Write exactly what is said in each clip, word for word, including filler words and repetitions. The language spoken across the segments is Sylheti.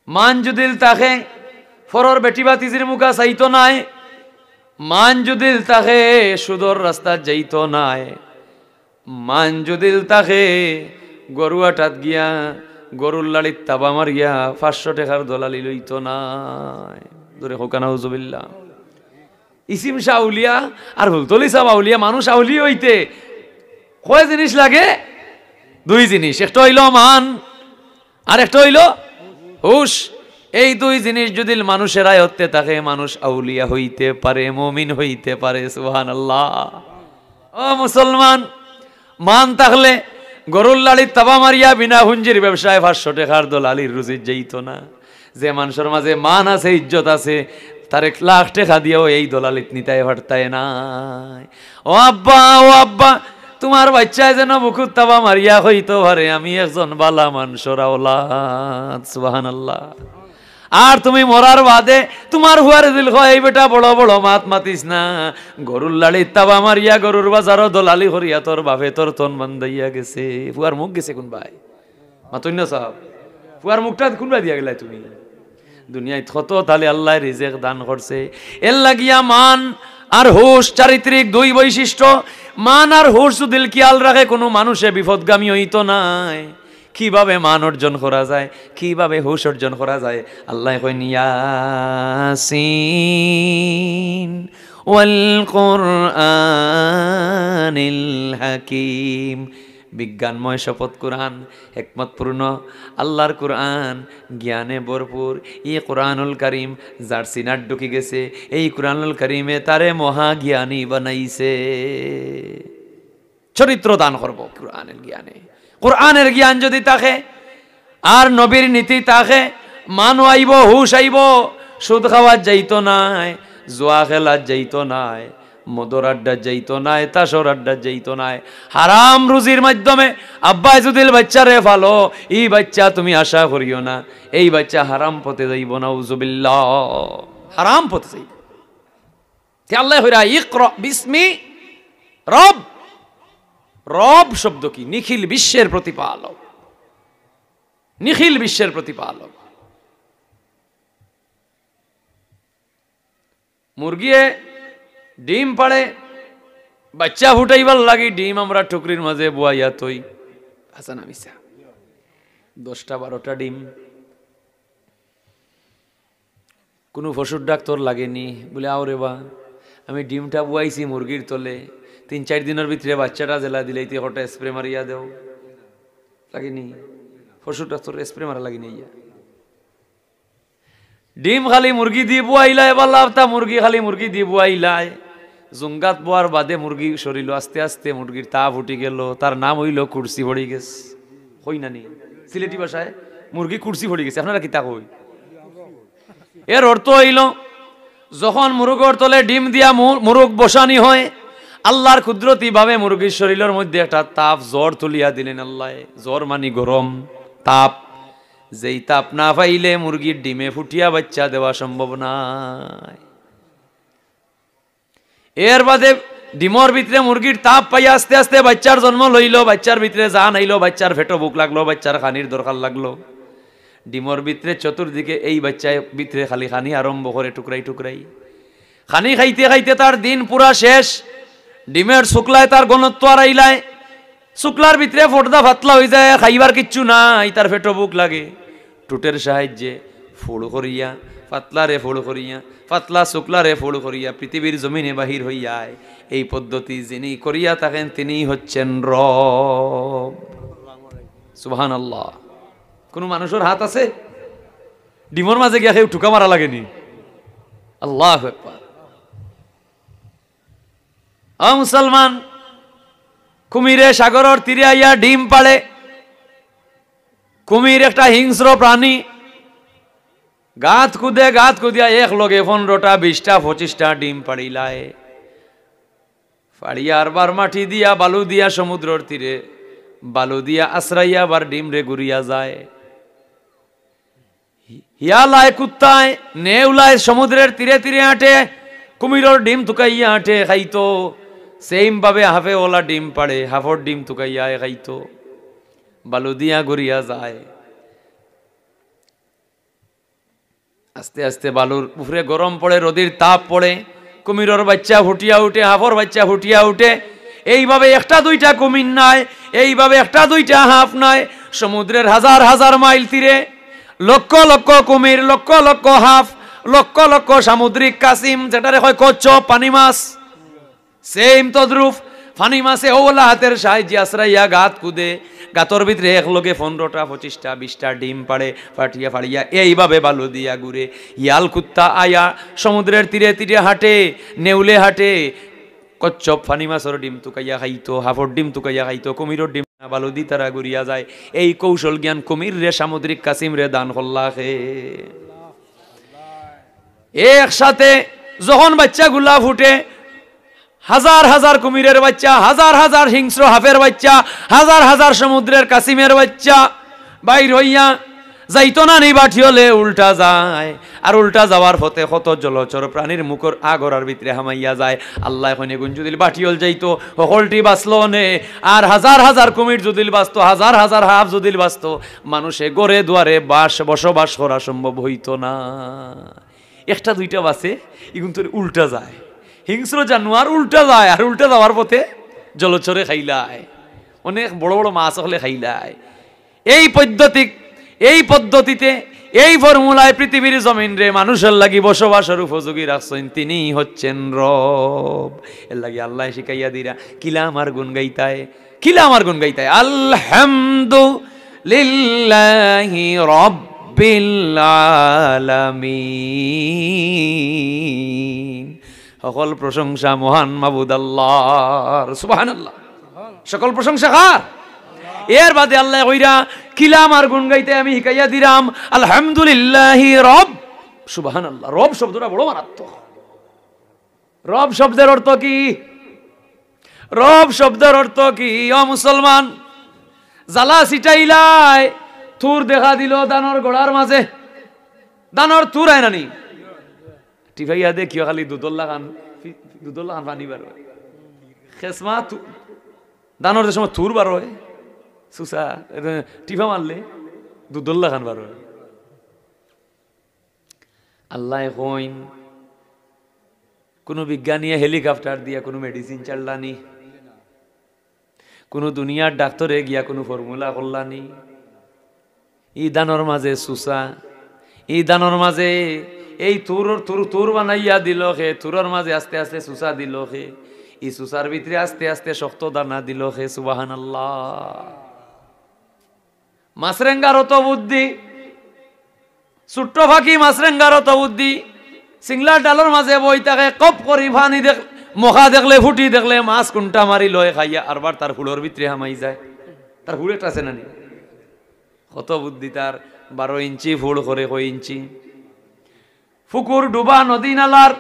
মান যুদিল থাকে, ফরর বেটি বাতিজির মুখা চাইতো নায়। মান যুদিল থাকে, সুদর রাস্তাত যাইতো নায়। মান যুদিল থাকে, গরু আটাত গিয়া গরুর লাড়িত তাবা মারিয়া পাঁচশো টেকার দলালি লইতো নায়। জোরে কউক্কা নাউজুবিল্লাহ। ইসিম শাহ আউলিয়া আর হুলতলি সাব আউলিয়া, মানুষ আউলিয়া অইতে কয় জিনিস লাগে? দুই জিনিস। একটা অইলো মান, আর একটা অইলো হুশ। এই দুই জিনিস যুদি মানুষর আয়ত্তে থাকে, মানুষ আউলিয়া অইতে পারে, মুমিন অইতে পারে। সুবহানাল্লাহ। ও মুসলমান, মান থাকলে গরুর লাড়িত তাবা মারিয়া বিনা পুঞ্জির ব্যবসায় পাঁচশো টেকার দলালির রুজিত যাইতো না। যে মানষর মাঝে মান আছে, ইজ্জত আছে, তারে এক লাখ টেকা দিয়াও এই দলালিত নিতায় পারতায় নায়। ও আব্বা, ও আব্বা, তুমার বাইচ্চায় যেন বুকুত তাবা মারিয়া কইতো পারে, "আমি একজন বালা মানষর আওলাদ।" সুবহানাল্লাহ। আর তুমি মরার বাদে তুমার ফুয়ারে যুদি কয়, "এই বেটা, বড় বড় মাত মাতিস না, গরুর লাড়িত তাবা মারিয়া গরুর বাজারো দলালি করিয়া তোর বাফে তোর তন বান্ধাইয়া গেছে।" ফুয়ার মুখ গেছে কুনবায়? মাতইন না সাব, ফুয়ার মুখটা কুনবায় দিয়া গেলায় তুমি? দুনিয়াত কত তালে আল্লায় রিজেক দান করছে। এর লাগিয়া মান আর হুশ, চারিত্রিক দুই বৈশিষ্ট্য। মান আর হুশ যুদি খিয়াল রাখে, কুনু মানুষে বিপদগামী অইতো নায়। কিভাবে মান অর্জন করা যায়, কিভাবে হুশ অর্জন করা যায়? আল্লায় কইন, "ইয়াসিন ওয়াল কুরআনিল হাকিম।" বিজ্ঞানময় শপথ কুরআন, হেকমতপূর্ণ আল্লার কুরআন, জ্ঞানে ভরপুর। ই কুরআনুল কারীম যার সিনাত ঢুকি গেছে, এই কুরআনুল কারীমে তারে মহাজ্ঞানী বানাইছে। চরিত্র দান করবো কুরআনের জ্ঞানে। কুরআনের জ্ঞান যুদি থাকে, আর নবীর নীতি থাকে, মান আইবো, হুশ আইবো, সুদ খাওয়াত যাইতো নায়, জুয়া খেলাত যাইতো নায়, মদর আড্ডাত যাইতো নায়, তাসর আড্ডাত যাইতো নায়। হারাম রুজির মাধ্যমে আব্বায় যুদি বাইচ্চারে ফালো, ই বাইচ্চা তুমি আশা করিও না, এই বাইচ্চা হারাম পথে যাইবো, নাউজুবিল্লাহ, হারাম পথে যাইবো। তে আল্লায় কইরা, "ইকরা বিসমি রব।" রব শব্দ কি? নিখিল বিশ্বের প্রতিপালক, নিখিল বিশ্বের প্রতিপালক। মুরগিয়ে ডিম পাড়ে, বাইচ্চা ফুটাইবার লাগি ডিম আমরা টুকরির মাঝে বুয়াইয়া থই। হাছা না মিছা? দশটা বারোটা ডিম। কুনু পশুর ডাক্তর লাগেনি? বলে, "আও রে বা, আমি ডিমটা বুয়াইছি মুরগির তলে, তিন চাইর দিনর ভিতরে বাইচ্চাটা যেলা দিলাইতে একটা স্প্রে মারিয়া দেও।" লাগেনি? পশুর ডাক্তর স্প্রে মারা লাগেনি ইয়া। ডিম খালি মুরগি দি বুয়াইলায়, বালা আফতা মুরগি খালি মুরগি দি বুয়াইলায়। জুঙ্গাত বুয়ার বাদে মুরগি শরীলো আস্তে আস্তে মুরগির তাপ উঠি গেলো, তার নাম অইলো কুরসি পড়ি গেছে। কই নানি? সিলেটি ভাষায় মুরগি কুরসি পড়ি গেছে, আপনারা কিতা কই? এর অর্থ অইলো, যখন মুরগর তলে ডিম দিয়া মু-, মুরগ বসানি হয়, আল্লার কুদরতি ভাবে মুরগির শরীলর মধ্যে একটা তাপ, জ্বর তুলিয়া দিলেন আল্লায়। জ্বর মানি গরম, তাপ। যেই তাপ না পাইলে মুরগির ডিমে ফুটিয়া বাইচ্চা দেওয়া সম্ভব নায়। এর বাদে ডিমর ভিতরে মুরগির তাপ পাইয়া আস্তে আস্তে বাইচ্চার জন্ম লইলো, বাইচ্চার ভিতরে জান আইলো, বাইচ্চার পেটো ভুক লাগলো, বাইচ্চার খানির দরকার লাগলো। ডিমর ভিতরে চতুর্দিকে এই বাইচ্চায় ভিতরে খালি খানি আরম্ভ করে টুকরাই টুকরাই। খানি খাইতে খাইতে তার দিন পুরা শেষ। ডিমের শুক্লায় তার ঘনত্ব আরাইলায়। শুক্লার ভিতরে পর্দা পাতলা অইযায়, খাইবার কিচ্ছু নাই, তার পেটো ভুক লাগে। ঠুটের সাহায্যে ফুড় করিয়া, পাতলারে ফুড় করিয়া, পাতলা শুক্লারে ফুড় করিয়া পৃথিবীর জমিনে বাহির অইযায়। এই পদ্ধতি যিনি করিয়া থাকেন, তিনিই হচ্ছেন রব। সুবহানাল্লাহ। কুনু মানুষর হাত আছে? ডিমর মাঝে গিয়া কেউ ঠুকা মারা লাগেনি? আল্লাহু আকবার। ও মুসলমান, কুমিরে সাগরর তীরে আইয়া ডিম পাড়ে। কুমির একটা হিংস্র প্রাণী। গাত কুদে, গাত কুদিয়া এক লগে পনরোটা, বিশটা, পঁচিশটা ডিম পাড়িলায়। পাড়িয়া আরবার মাটি দিয়া, বালু দিয়া সমুদ্রর তীরে, বালু দিয়া আশ্রাইয়া আবার ডিমরে ঘুরিয়া যায়। হিয়ালায়, কুত্তায়, নেউলায় সমুদ্রর তীরে তীরে আটে, কুমিরর ডিম তুকাইয়া আটে খাইতো। Same ভাবে হাফে অলা ডিম পাড়ে, হাফর ডিম তুকাইয়া খাইতো। বালু দিয়া ঘুরিয়া যায়। আস্তে আস্তে বালুর উপরে গরম পড়ে, রোদির তাপ পড়ে, কুমিরর বাইচ্চা ফুটিয়া উঠে, হাফর বাইচ্চা ফুটিয়া উঠে। এইভাবে একটা দুইটা কুমির নায়, এইভাবে একটা দুইটা হাফ নায়, সমুদ্রের হাজার হাজার মাইল তীরে লক্ষ লক্ষ কুমির, লক্ষ লক্ষ হাফ, লক্ষ লক্ষ সামুদ্রিক কাসিম, যেটারে কয় কচ্ছপ, পানি মাছ। সেম তদ্রূপ পানি মাছে অউ আল্লার হাতের সাহায্যে আছড়াইয়া গাত কুদে, গাতর ভিতরে একলগে পনরোটা, পঁচিশটা, বিশটা ডিম পাড়ে, ফাটিয়া ফাড়িয়া এইভাবে বালু দিয়া ঘুরে। হিয়াল কুত্তা আয়া সমুদ্রের তীরে তীরে হাঁটে, নেউলে হাঁটে, কচ্ছপ পানি মাছর ডিম তুকাইয়া খাইতো, হাফর ডিম তুকাইয়া খাইতো, কুমিরর ডিম না, বালুদি তারা ঘুরিয়া যায়। এই কৌশল জ্ঞান কুমিররে, সামুদ্রিক কাসিমরে দান করলা কে? একসাথে যখন বাইচ্চাগুলা ফুটে, হাজার হাজার কুমিরের বাইচ্চা, হাজার হাজার হিংস্র হাফের বাইচ্চা, হাজার হাজার সমুদ্রের কাসিমের বাইচ্চা বাইর হইয়া যাইতো না নি বাটিওলে, উল্টা যায়। আর উল্টা যাওয়ার পথে কত জলচর প্রাণীর মুখর আগরার ভিতরে হামাইয়া যায়। আল্লায় কইন, এগুন যুদিল বাটিওল যাইতো, হকলটি বাঁচলো নে। আর হাজার হাজার কুমির যুদিল বাঁচতো, হাজার হাজার হাফ যুদিল বাঁচতো, মানুষে ঘরে দুয়ারে বাস, বসবাস করা সম্ভব হইতো না। একটা দুইটা বাঁচে, ইগুন তো উল্টা যায়। হিংস্র জানোয়ার উল্টা যায়, আর উল্টা যাওয়ার পথে জলচরে খাইলায়, অনেক বড় বড় মাছ অকলে খাইলায়। এই পদ্ধতি, এই পদ্ধতিতে, এই ফর্মুলায় পৃথিবীর জমিনরে মানুষর লাগি বসবাসর উপযোগী রাখছইন, তিনিই হচ্ছেন রব। এর লাগি আল্লায় শিখাইয়া দিরা, কিলা আমার গুণ গাইতায়, কিলা আমার গুণ গাইতায়, আলহামদুলিল্লাহি রাব্বিল আলামিন। সকল প্রশংসা মহান মাবুদ আল্লাহর। সুবহানাল্লাহ। সকল প্রশংসা কার? এর বাদে আল্লায় কইরা, কিলা আমার গুণ গাইতায় আমি শিখাইয়া দিরাম, আলহামদুলিল্লাহি রব। সুবহানাল্লাহ। রব শব্দটা বড় মারাত্মক। রব শব্দের অর্থ কি? রব শব্দের অর্থ কি? ও মুসলমান, জ্বালা ছিটাইলায়, থুর দেখা দিল ধানর গোড়ার মাঝে, ধানর থুর আয় না নি? টিপাইয়া দেখিও খালি দুধর লাখান, দুধর লাখান পানি বার অয়। খেসমা থু-, ধানর যে সময় থুর বার অয়, সুসা, এ, টিপা মারলে দুধর লাখান বার অয়। আল্লায় কইন, কুনু বিজ্ঞানীয়ে helicopter দিয়া কুনু medicine ছাড়লা নি? কুনু দুনিয়ার ডাক্তরে গিয়া কুনু formula করলা নি? ই ধানর মাঝে সুসা, ই ধানর মাঝে এই থুরর, থুর, থুর বানাইয়া দিল কে, থুরর মাঝে আস্তে আস্তে সুসা দিল কে, ই সুসার ভিতরে আস্তে আস্তে শক্ত দানা দিল কে। সুবহানাল্লাহ। মাছরেঙ্গার অত বুদ্ধি, ছোট্ট ফাকি মাছরেঙ্গার অত বুদ্ধি। সিংলার ডালর মাঝে বই থাকে, কপ করি পানি দেখ-, মখা দেখলে, ফুটি দেখলে, মাছ কুনটা মারি লয় খাইয়া, আরবার তার ফুড়র ভিতরে হামাই যায়। তার ফুড় একটা আছে না নি? কত বুদ্ধি তার, বারো ইঞ্চি ফুড় করে, কয় ইঞ্চি? পুকুর ডুবা, নদী নালার,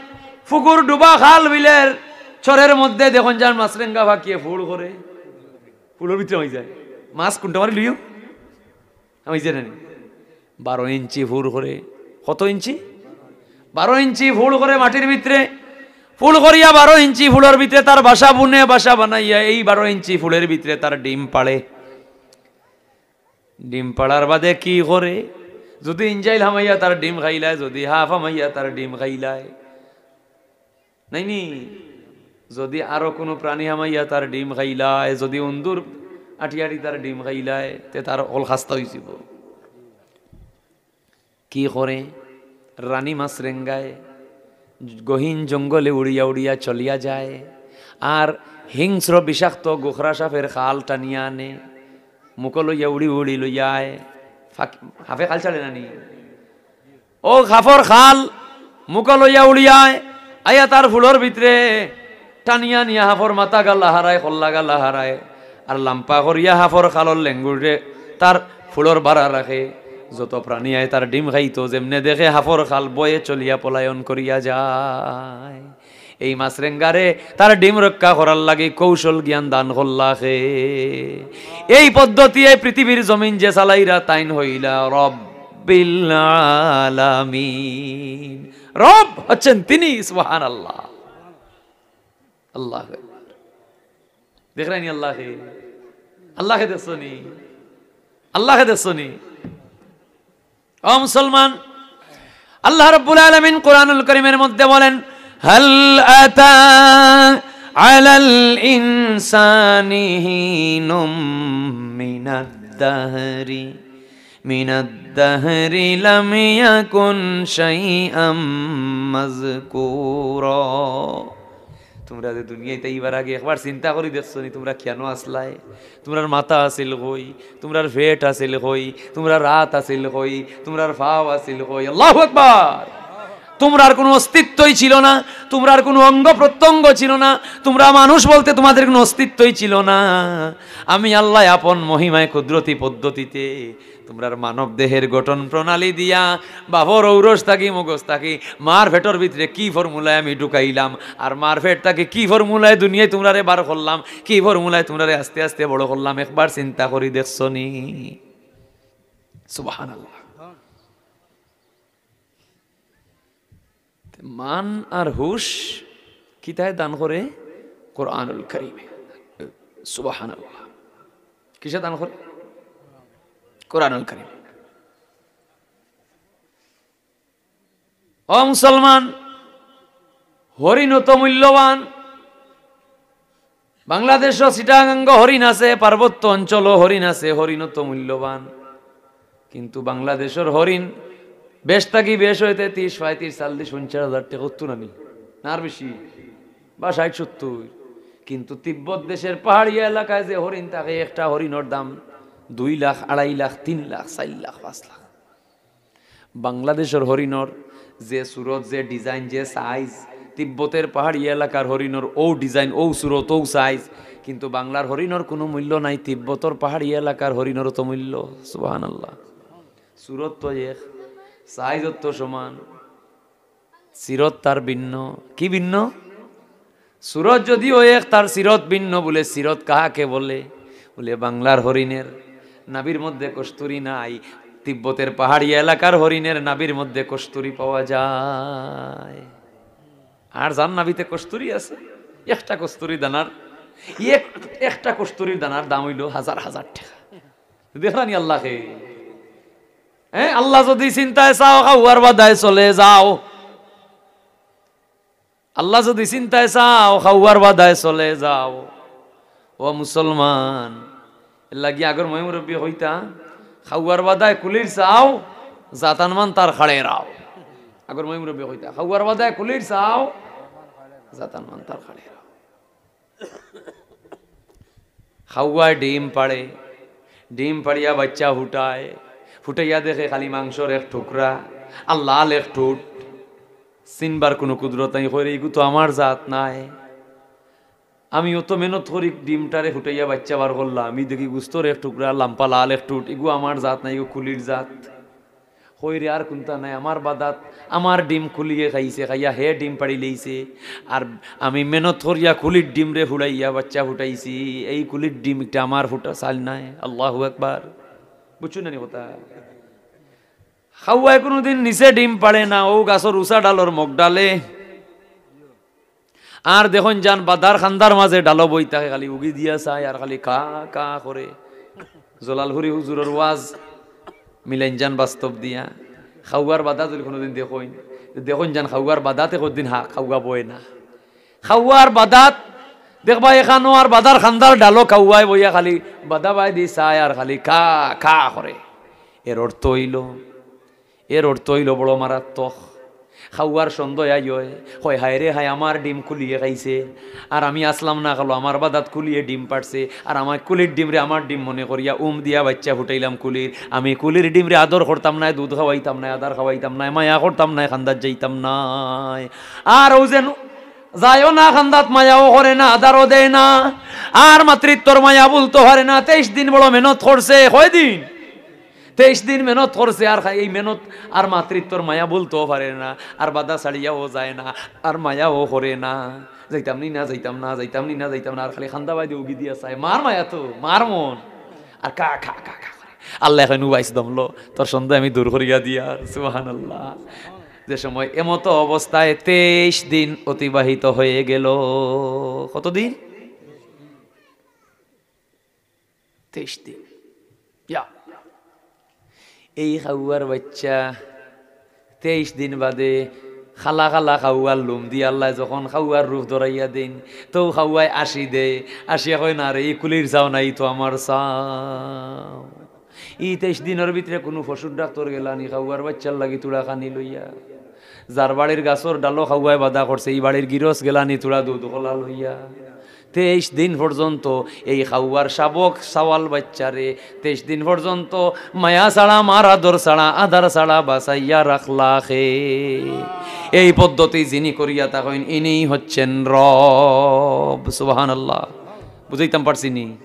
পুকুর ডুবা, খাল বিলের চরের মধ্যে দেখইন যান মাছরেঙ্গা ফাকিয়ে ফুড় করে, ফুড়র ভিতরে হামাই যায়। মাছ কুনটা মারি লইও? হামাই যায় না নি? বারো ইঞ্চি ফুড় করে। কত ইঞ্চি? বারো ইঞ্চি ফুড় করে মাটির ভিতরে। ফুড় করিয়া বারো ইঞ্চি ফুড়র ভিতরে তার বাসা বুনে, বাসা বানাইয়া এই বারো ইঞ্চি ফুড়র ভিতরে তার ডিম পাড়ে। ডিম পাড়ার বাদে কি করে? যুদি ইঞ্জাইল হামাইয়া তার ডিম খাইলায়, যুদি হাফ হামাইয়া তার ডিম খাইলায়, নাইনি? যুদি আরো কুনু প্রাণী হামাইয়া তার ডিম খাইলায়, যুদি উন্দুর আটি আটি তার ডিম খাইলায়, তে তার অকল খাস্তা অইযিবো। কি করে? রানী মাছরেঙ্গায় গহীন জঙ্গলে উড়িয়া উড়িয়া চলিয়া যায়, আর হিংস্র বিষাক্ত গোখরা সাপের খাল টানিয়া আনে, মুখো লইয়া উড়ি উড়ি লইয়া আয়। ফাক-, হাফে খাল ছাড়ে না নি? অউ হাফর খাল মুখো লইয়া উড়িয়া আয়, আইয়া তার ফুড়র ভিতরে টানিয়া নিয়া হাফর মাথা গালা হারায়, কল্লা গালা হারায়, আর লাম্পা করিয়া হাফর খালর লেঙ্গুরে তার ফুড়র বারা রাখে। যত প্রাণী আয় তার ডিম খাইতো, যেমনে দেখে হাফর খাল, ভয়ে চলিয়া পলায়ন করিয়া যায়। এই মাছরেঙ্গারে তার ডিম রক্ষা করার লাগি কৌশল জ্ঞান দান করলা কে? এই পদ্ধতি এই পৃথিবীর জমিন যে চালাইরা তাইন হইলা রব্বিল আলামিন। রব হচ্ছেন তিনি, সুবহানাল্লাহ। আল্লাহু আকবার। দেখরায়নি আল্লাহকে? আল্লাহকে দেখছোনি? আল্লাহকে দেখছোনি? ও মুসলমান, আল্লাহ রাব্বুল আলামিন কোরআনুল করিমের মধ্যে বলেন, "হাল আতা আলাল ইনসানি হিনুম মিনাদ দাহরি, মিনাদ দাহরি লাম ইয়াকুন শাইআম মাযকুরা।" তুমরা যে দুনিয়াত আইবার আগে একবার চিন্তা করি দেখছো নি, তুমরা কেনে আছলায়? তুমরার মাথা আছিল কই? তুমরার পেট আছিল কই? তুমরার আত আছিল কই? তুমরার পাও আছিল কই? আল্লাহু আকবার। তুমরার কুনু অস্তিত্বই ছিল না, তুমরার কুনু অঙ্গ প্রত্যঙ্গ ছিল না, তুমরা মানুষ বলতে তুমাদের কুনু অস্তিত্বই ছিল না। আমি আল্লায় আপন মহিমায় কুদরতি পদ্ধতিতে তুমরার মানব দেহের গঠন প্রণালী দিয়া বাফর ঔরস থাকি, মগজ থাকি, মার পেটর ভিতরে কি ফর্মুলায় আমি ঢুকাইলাম, আর মার পেট থাকি কি ফর্মুলায় দুনিয়াত তুমরারে বার করলাম, কি ফর্মুলায় তুমরারে আস্তে আস্তে বড় করলাম, একবার চিন্তা করি দেখছো নি? সুবহানাল্লাহ। মান আর হুশ কিতায় দান করে? কোরআনুল করিমে। সুবহানাল্লাহ। কিসে দান করে? কোরআনুল করিম। ও মুসলমান, হরিণ অত মূল্যবান। বাংলাদেশো চিটাগাঙ্গো হরিণ আছে, পার্বত্য অঞ্চলো হরিণ আছে, হরিণ অত মূল্যবান। কিন্তু বাংলাদেশর হরিণ বেশ থাকি বেশ অইতে ত্রিশ, পঁয়ত্রিশ, চল্লিশ, পঞ্চাশ হাজার টেকা অত নানি, না আর বেশি, বা ষাইট সত্তইর। কিন্তু তিব্বত দেশের পাহাড়িয়া এলাকায় যে হরিণ থাকে, একটা হরিণর দাম দুই লাখ, আড়াই লাখ, তিন লাখ, চাইর লাখ, পাঁচ লাখ। বাংলাদেশর হরিণর যে সুরত, যে design, যে size, তিব্বতের পাহাড়িয়া এলাকার হরিণর অউ design, অউ সুরত, অউ size, কিন্তু বাংলার হরিণর কুনু মূল্য নাই, তিব্বতর পাহাড়িয়া এলাকার হরিণর অত মূল্য। সুবহানাল্লাহ। সুরত তো এক, size তো সমান, সিরত তার ভিন্ন। কি ভিন্ন? সুরত যদিও এক, তার সিরত ভিন্ন। বলে, সিরত কাহাকে বলে? বলে, বাংলার হরিণের নাভির মধ্যে কস্তুরী নাই, তিব্বতের পাহাড়ি এলাকার হরিণের নাভির মধ্যে কস্তুরী পাওয়া যায়। আর যার নাভিতে কস্তুরী আছে, একটা কস্তুরী দানার, এক, একটা কস্তুরীর দানার দাম অইলো হাজার হাজার টেকা। দেখরানি আল্লাহকে? হ্যাঁ, আল্লাহ যদি চিন্তায় চাও, খাওয়ার বাদায় চলে যাও। আল্লাহ যদি চিন্তায় চাও, খাওয়ার বাদায় চলে যাও। ও মুসলমান, এর লাগি আগর ময় মুরব্বী কইতা, "খাওয়ার বাদায় কুলির চাও, জাতান মান তার খাড়ে রাও।" আগর ময় মুরব্বী কইতা, "খাওয়ার বাদায় কুলির চাও, জাতান মান তার খাড়ে রাও।" খাওয়ায় ডিম পাড়ে, ডিম পাড়িয়া বাচ্চা ফুটায়, ফুটাইয়া দেখে খালি মাংসর এক টুকরা আর লাল এক টুট। চিনবার কুনু কুদরত নাই, কয় রে, "ইগু তো আমার জাত নায়। আমি অত মেহনত করি ডিমটারে ফুটাইয়া বাচ্চা বার করলাম, আমি দেখি গুস্তর এক টুকরা লাম্পা লাল এক টুট, ইগু আমার জাত নায়, ইগু কুলির জাত।" কয় রে, "আর কুন্তা নাই, আমার বাদাত আমার ডিম কুলিয়ে খাইছে, খাইয়া হে ডিম পাড়ি লইছে, আর আমি মেহনত করিয়া কুলির ডিমরে ফুড়াইয়া বাচ্চা ফুটাইছি, এই কুলির ডিম একটা আমার ফুটা চাইল নায়।" আল্লাহু আকবার। বুঝছো না নি কথা? খাওয়ায় কুনুদিন নিচে ডিম পাড়ে না, অউ গাছর উচা ডালর মগ ডালে। আর দেখইন যান বাদার খান্দার মাঝে ডালো বই থাকে, খালি উগি দিয়া চায় আর খালি কা কা করে। জলালপুরি হুজুরর ওয়াজ মিলাইন যান বাস্তব দিয়া। খাওয়ার বাদাত যদি কুনুদিন দেখইন, দেখইন যান খাওয়ার বাদাতে কুনুদিন হা-, খাওয়া বয় না। খাওয়ার বাদাত দেখবা এখানো আর বাদার খান্দার ডালো খাওয়ায় বইয়া খালি বাদা বায়দি চায় আর খালি কা কা করে। এর অর্থ অইলো এর অর্থ অইলো বড় মারাত্মক। খাওয়ার সন্দেহ আই অয়, কয়, "হায় রে হায়, আমার ডিম কুলিয়ে খাইছে, আর আমি আছলাম না, খালো আমার বাদাত কুলিয়ে ডিম পাড়ছে, আর আমার কুলির ডিমরে আমার ডিম মনে করিয়া উম দিয়া বাচ্চা ফুটাইলাম কুলির। আমি কুলির ডিমরে আদর করতাম নায়, দুধ খাওয়াইতাম নায়, আদার খাওয়াইতাম নায়, মায়া করতাম নায়, খান্দাত যাইতাম নায়।" আর অউ যেন যায়ও না খান্দাত, মায়াও করে না, আদারও দেয় না, আর মাতৃত্বর মায়া ভুলতো পারে না। তেইশ দিন বড় মেহনত করছে, কয়দিন? তেইশ দিন মেহনত করছে, আর খা-, এই মেহনত আর মাতৃত্বর মায়া ভুলতো পারে না, আর বাদা ছাড়িয়াও যায় না, আর মায়াও করে না। যাইতাম নি না, যাইতাম না, যাইতাম নি না, যাইতাম না, আর খালি খান্দা বায়দি উগি দিয়া চায়, মার মায়া তো, মার মন। আর কা, কা, কা, কা করে। আল্লায় কইন, "উবাইস দমলো, তোর সন্দেহ আমি দূর করিয়া দিয়ার।" সুবহানাল্লাহ। যে সময় এমতো অবস্থায় তেইশ দিন অতিবাহিত হয়ে গেল। কতদিন? তেইশ দিন। ইয়া। এই খাওয়ার বাচ্চা তেইশ দিন বাদে খালা খালা খাওয়ার লুম দি আল্লায় যখন খাওয়ার রূপ ধরাইয়া দেইন, তো খাওয়ায় আসি দে, আসিয়া কয়, "না রে, ই কুলির চাও না, ই তো আমার চাও।" ই তেইশ দিনর ভিতরে কুনু পশুর ডাক্তর গেলানি খাওয়ার বাইচ্চার লাগি তুড়া খানি লইয়া? যার বাড়ির গাছর ডালো খাওয়ায় বাধা করছে, ই বাড়ির গিরস গেলানি তুড়া দুধ কলা লইয়া? তেইশ দিন পর্যন্ত এই খাওয়ার শাবক সওয়াল বাইচ্চারে তেইশ দিন পর্যন্ত মায়া ছাড়া, মার আদর ছাড়া, আধার ছাড়া বাঁচাইয়া রাখলা কে? এই পদ্ধতি যিনি করিয়া থাকইন, ইনি হচ্ছেন রব। সুবহানাল্লাহ। বুঝাইতাম পারছি নি?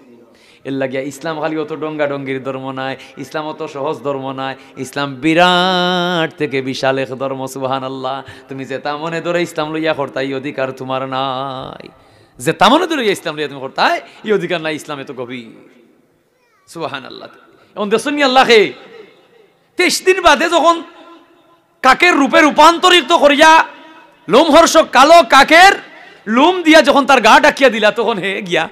এর লাগিয়া ইসলাম খালি অত ডঙ্গা ডঙ্গির ধর্ম নায়, ইসলাম অত সহজ ধর্ম নায়। ইসলাম বিরাট থেকে বিশাল এক ধর্ম। সুবহানাল্লাহ। তুমি যেতা মনে ধরো ইসলাম লইয়া করতায়, ই অধিকার তুমার নাই। যেতা মনে ধরো ইসলাম লইয়া তুমি করতায়, ই অধিকার নাই, ইসলাম এত গভীর। সুবহানাল্লাহ। এখন দেখছইন নি আল্লায় কে তেইশ দিন বাদে যখন কাকের রূপে রূপান্তরিত করিয়া লোমহর্ষক কালো কাকের লোম দিয়া যখন তার গা ঢাকিয়া দিলা, তখন হে গিয়া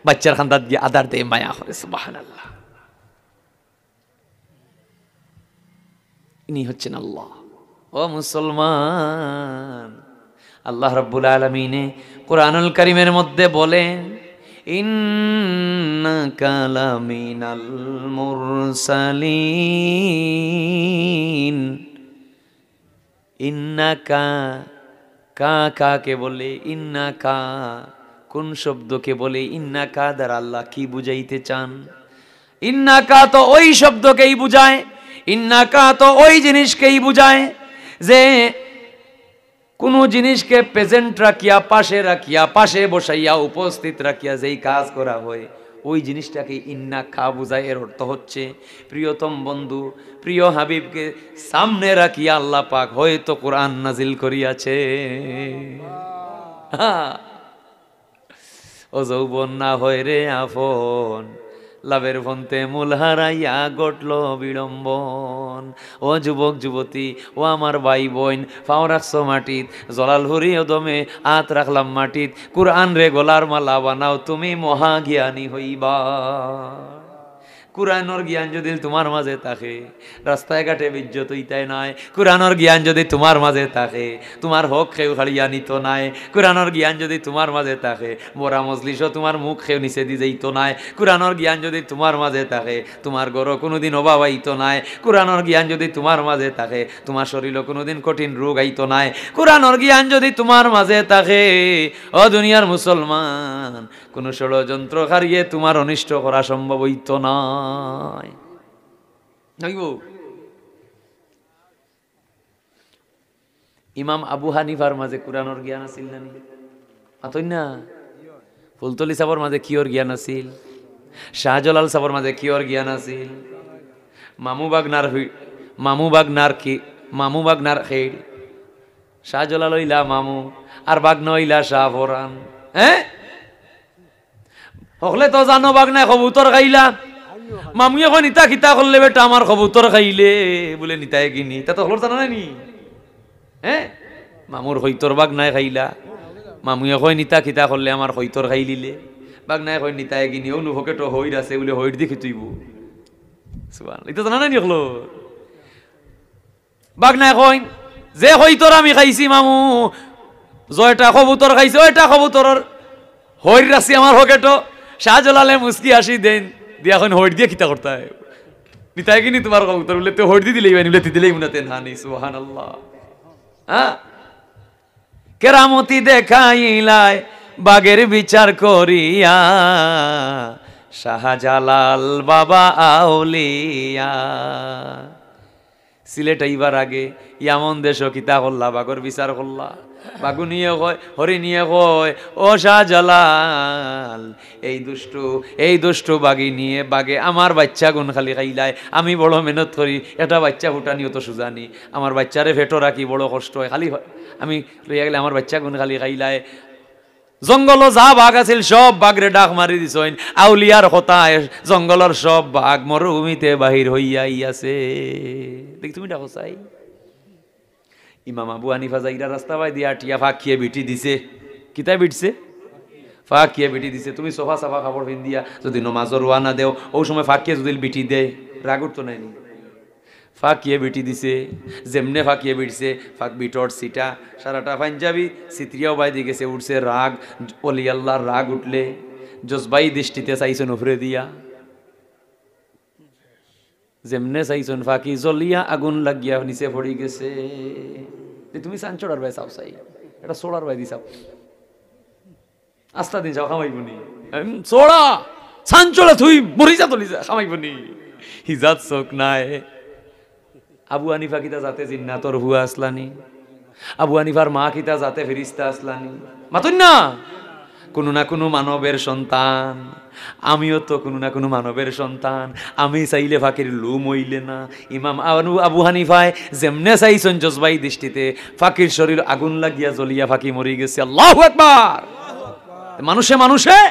বাইচ্চার কান্দাত গিয়া আধার দেয়, মায়া করে। সুবহানাল্লাহ। ইনি হচ্ছেন আল্লাহ। ও মুসলমান, আল্লাহ রাব্বুল আলামিনে কোরআনুল কারীমের মধ্যে বলেন, "ইন্নাকা লামিনাল মুরসালিন।" ইন্নাকা, কা কাকে বলে? ইন্নাকা কোন শব্দকে বলে? ইন্নাকা দ্বারা আল্লাহ কি বুঝাইতে চান? ইন্নাকা তো ওই শব্দকেই বুঝায়, ইন্নাকা তো ওই জিনিসকেই বুঝায় যে কোনো জিনিসকে প্রেজেন্ট রাখিয়া, পাশে রাখিয়া, পাশে বসাইয়া, উপস্থিত রাখিয়া যেই কাজ করা হয়, ওই জিনিসটাকে ইন্নাকা বুঝায়। এর অর্থ হচ্ছে প্রিয়তম বন্ধু, প্রিয় হাবিবকে সামনে রাখিয়া আল্লাহ পাক হয়তো কোরআন নাজিল করিয়াছে। হ্যাঁ। ও যৌবন না হয় রে আপন, লাভের পন্থে মূল হারাইয়া ঘটল বিড়ম্বন। ও যুবক যুবতী, ও আমার ভাই বইন, পাও রাখছো মাটিত, জলাল হুরি অদমে আত রাখলাম মাটিত, কোরআনরে গলার মালা বানাও, তুমি মহাজ্ঞানী হইবা। কোরআনর জ্ঞান যদি তুমার মাঝে থাকে, রাস্তায় ঘাটে বেইজ্জত অইতায় নায়। কোরআনর জ্ঞান যদি তুমার মাঝে থাকে, তুমার হক কেউ কাড়িয়া নিতো নায়। কোরআনর জ্ঞান যদি তুমার মাঝে থাকে, বড়া মজলিসও তুমার মুখ কেউ নিচেদি যাইতো নায়। কোরআনর জ্ঞান যদি তুমার মাঝে থাকে, তুমার ঘরো কুনুদিন অভাব আইতো নায়। কোরআনর জ্ঞান যদি তুমার মাঝে থাকে, তুমার শরীরো কুনুদিন কঠিন রোগ আইতো নায়। কোরআনর জ্ঞান যদি তুমার মাঝে থাকে, ও দুনিয়ার মুসলমান, কুনু ষড়যন্ত্রকারীয়ে তুমার অনিষ্ট করা সম্ভব অইতো নায়। অইবো? ইমাম আবু হানিফার মাঝে কোরআনর জ্ঞান আছিল না নি? মাতইন না। ফুলতলি সাবর মাঝে কিওর জ্ঞান আছিল? শাহজালাল সাবর মাঝে কিওর জ্ঞান আছিল? মামু বাগনার হুই-, মামু বাগনার কি, মামু বাগনার খেইল। শাহজালাল অইলা মামু, আর বাগনা অইলা শাহপরান। হ্যাঁ? হকলে তো জানো বাগনায় কবুতর খাইলা। মামুয়ে কয়, "নিতা কিতা করলে বেটা আমার কবুতর খাইলে?" বুলে, "নিতায় কিনি।" তা তো হকলর জানা নাই নি? হ্যাঁ? মামুর হইতর বাগনায় খাইলা। মামুয়ে কয়, "নিতা কিতা করলে আমার হইতর খাইলিলে?" বাগনায় কয়, "নিতায় কিনি, অউ নু পকেটো হইর আছে, বুলে হইর দি খিতুইবো।" সুবহানাল্লাহ। ইতা জানা নাই নি হকলর? বাগনায় কইন, "যে কইতর আমি খাইছি মামু, জয়টা কবুতর খাইছে, ওইটা কবুতরর হইর রাখছি আমার পকেটো।" শাহজালালে মুস্কি হাসি দেইন, দিয়া কইন, "হইর দিয়া কিতা করতায়? নিতায় কিনি তুমার কবুতর?" বুলে, "তে হইর দি দিলেই বানি।" বুলে, "তি দিলেই মুনাতে না নি।" সুবহানাল্লাহ। হ্যাঁ? কেরামতি দেখাইলায় বাগের বিচার করিয়া, শাহজালাল বাবা আউলিয়া। সিলেট আইবার আগে ইয়ামন দেশো কিতা করলা, বাগর বিচার করলা। বাগুনিয়ে কয়, হরিণিয়ে কয়, "ও শাহজালাল, এই দুষ্টু, এই দুষ্টু বাগিনিয়ে, বাগে আমার বাইচ্চাগুন খালি খাইলায়। আমি বড় মেহনত করি, একটা বাইচ্চা ফুটানি অত সুজা নি। আমার বাইচ্চারে পেটো রাখি বড় কষ্ট অয়, খালি হয়, আমি লইয়া গেলে আমার বাইচ্চাগুন খালি খাইলায়।" জঙ্গলো যা বাঘ আছিল, সব বাঘরে ডাক মারি দিছইন। আউলিয়ার কথায় জঙ্গলর সব বাঘ মরুভূমিতে বাহির হইয়া আইয়াছে। দেখি তুমি ডাকো চাই। ইমাম আবু হানিফা যাইরা রাস্তা বায় দিয়া আটিয়া ফাকিয়ে বিটি দিছে। কিতায় বিটছে? ফাকিয়ে বিটি দিছে। তুমি সোফা সাফা কাপড় পিন্দিয়া যদি নমাজর রওয়ানা দেও, অউ সময় ফাকিয়ে যদি বিটি দেয়, রাগ উঠতো নায় নি? ফাকিয়ে বিটি দিছে, যেমনে ফাকিয়ে বিটছে, ফাক বিটর ছিটা, সারাটা পাঞ্জাবি ছিতরিয়া উবাইদি গেছে, উঠছে রাগ, অলি আল্লাহর রাগ উঠলে, জজবাই দৃষ্টিতে চাইছইন উপরে দিয়া। যেমনে চাইছইন, ফাকি জ্বলিয়া আগুন লাগিয়া নিচে পড়ি গেছে। যে তুমি চান চড়ার বায় চাও চাই, এটা চড়ার বায় দি চাও। আস্তা দিন যাও, খামাইবো নি? এম, চড়া, চান চড়া, তুই মরি যা, তলি যা, খামাইবো নি? হিজাত চোখ নাই। আবু হানিফা কিতা জাতে জিন্নাতর হুয়া আসলানি? আবু হানিফার মা কিতা জাতে ফিরিস্তা আসলানি? মাতুন না। কোনো না কোনো মানবের সন্তান, আমিও তো কোনো না কোনো মানবের সন্তান। আমি চাইলে ফাকির লুম অইলে না। ইমাম আবু, আবু হানিফায় যেমনে চাইছইন জজবাই দৃষ্টিতে, ফাকির শরীর আগুন লাগিয়া জ্বলিয়া ফাকি মরি গেছে। আল্লাহু আকবার। মানুষে মানুষে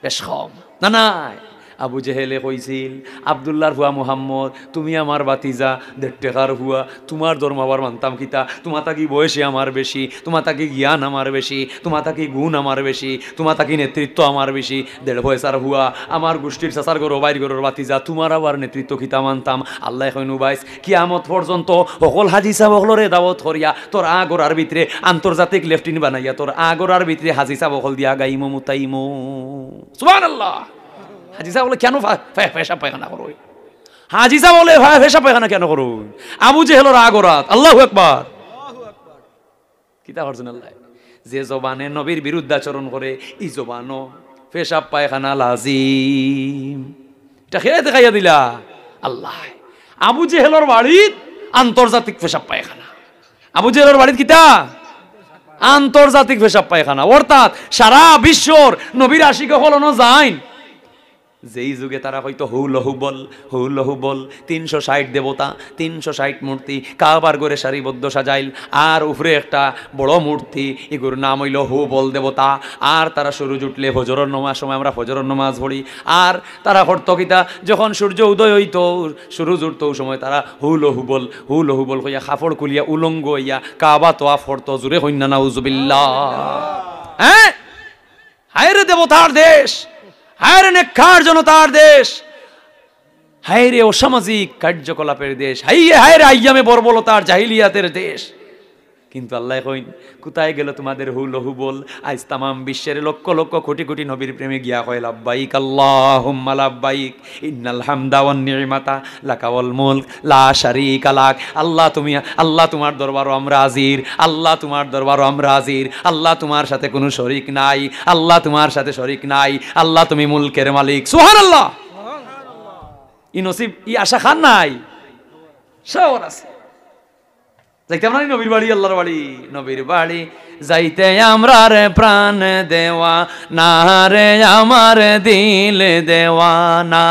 বেশ কম। না, না। আবু জেহেলে কইছিল, "আব্দুল্লাহর ফুয়া মুহাম্মদ, তুমি আমার ভাতিজা, দেড় টেকার ফুয়া, তুমার ধর্ম আবার মানতাম কিতা? তুমা থাকি বয়সে আমার বেশি, তুমা থাকি জ্ঞান আমার বেশি, তুমা থাকি গুণ আমার বেশি, তুমা থাকি নেতৃত্ব আমার বেশি, দেড় পয়সার ফুয়া, আমার গোষ্ঠীর চাচার ঘরর বাইর ঘরর ভাতিজা, তুমার আবার নেতৃত্ব কিতা মানতাম?" আল্লায় কইন, উবাইস, কিয়ামত পর্যন্ত হকল হাজি সাব অকলরে দাওয়াত করিয়া তোর আ ঘরর ভিতরে আন্তর্জাতিক লেফটিন বানাইয়া তোর আ ঘরর ভিতরে হাজি সাব অকল দিয়া গাইমু মুতাইমু। সুবহানাল্লাহ। হাজি সাব অকলে কেন ফা-, ফে-, পেশাব পায়খানা করইন? হাজি সাব অকলে ফা-, পেশাব পায়খানা কেন করইন? আবু জেহেলর আ ঘরর। আল্লাহু আকবার। কিতা করছইন আল্লায়? যে জবানে নবীর বিরুদ্ধাচরণ করে, ই জবানো পেশাব পায়খানা লাজিম। ইটা কে দেখাইয়া দিলা? আল্লায়। আবু জেহেলর বাড়িত আন্তর্জাতিক পেশাব পায়খানা। আবু জেহেলর বাড়িত কিতা? আন্তর্জাতিক পেশাব পায়খানা। অর্থাৎ সারা বিশ্বর নবীর আশিক অকল অনো যাইন। যেই যুগে তারা কইতো হু লহু বল, হু লহু বল, তিনশো ষাইট দেবতা, তিনশো ষাইট মূর্তি, কাবার ঘরে সারিবদ্ধ সাজাইল, আর উপরে একটা বড় মূর্তি, ইগুর নাম অইলো হু বল দেবতা। আর তারা সূর্য উঠলে ফজরর নমাজ সময় আমরা ফজরর নমাজ পড়ি, আর তারা করতো কিতা, যখন সূর্য উদয় অইতো, সূর্য উঠতো, অউ সময় তারা হু লহু বল, হু লহু বল কইয়া কাপড় খুলিয়া উলঙ্গ অইয়া কাবা তওয়াফ করতো। জুরে কইন না নাউজুবিল্লাহ। হ্যাঁ? হায়রে দেবতার দেশ, হায়রে নেককার জনতার দেশ, হায়রে অসামাজিক কার্যকলাপের দেশ, হায়, হায়রে আইয়ামে বর্বরতার জাহিলিয়াতের দেশ। কিন্তু আল্লায় কইন, কোথায় গেল তোমাদের হু লহু বল? আইজ তামাম বিশ্বের লক্ষ লক্ষ কোটি কোটি নবীর প্রেমে গিয়া কয়, "লাব্বাইক আল্লাহুম্মা লাব্বাইক, ইন্নাল হামদা ওয়ান নি'মাতা লাকা ওয়াল মুলক, লা শারীকা লাক।" আল্লাহ তুমি, আল্লাহ তুমার দরবারো আমরা হাজির, আল্লাহ তুমার দরবারো আমরা হাজির, আল্লাহ তুমার সাথে কোনো শরিক নাই, আল্লাহ তুমার সাথে শরিক নাই, আল্লাহ তুমি মুলকের মালিক। সুবহানাল্লাহ। ই নসিব, ই আশা কার নাই? সবর আছে। যাইতাম না নি নবীর বাড়ি, আল্লাহর বাড়ি, নবীর বাড়ি যাইতে আমরার প্রাণ দেওয়ানা রে আমার দিল দেওয়ানা।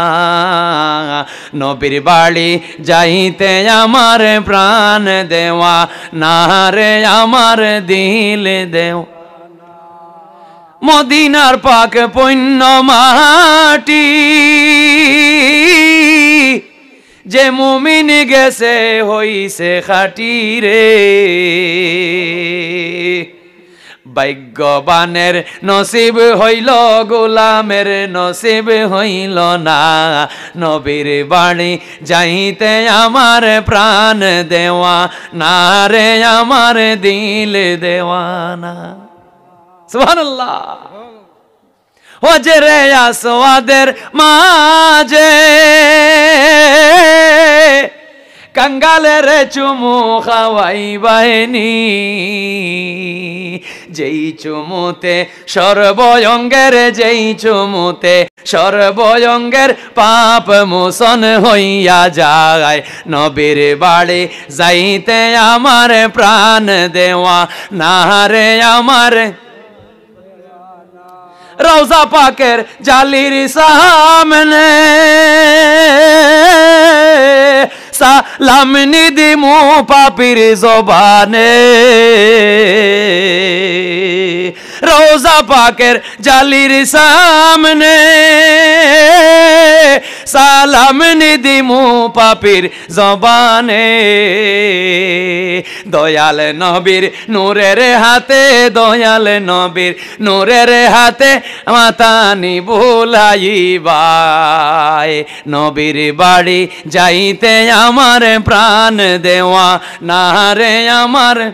নবীর বাড়ি যাইতে আমার প্রাণ দেওয়ানা রে আমার দিল দেওয়ানা। মদিনার পাক পুণ্য মাটি, যে মুমিন গেছে হইছে খাঁটি রে। ভাগ্যবানের নসিব হইল, গোলামের নসিব হইল না। নবীর বাড়ি যাইতে আমার প্রাণ দেওয়ানা রে আমার দিল দেওয়ানা। সুবহানাল্লাহ। হজরে আসওয়াদের মাঝে কাঙ্গালের চুমু খাওয়াইবায়নি, যেই চুমুতে সর্বঙ্গের, যেই চুমুতে সর্বঙ্গের পাপ মোচন হইয়া যায়। নবীর বাড়ি যাইতে আমার প্রাণ দেওয়ানা রে আমার রওজা পাকের জালির সামনে সালাম নি দিমু পাপির জবানে। রওজা পাকের জালির সামনে সালাম নি দিমু পাপির জবানে। দয়াল নবীর নূরের হাতে, দয়াল নবীর নূরের হাতে মাতানি বুলাইবায়। নবীর বাড়ি যাইতে আমার প্রাণ দেওয়ানা রে আমার।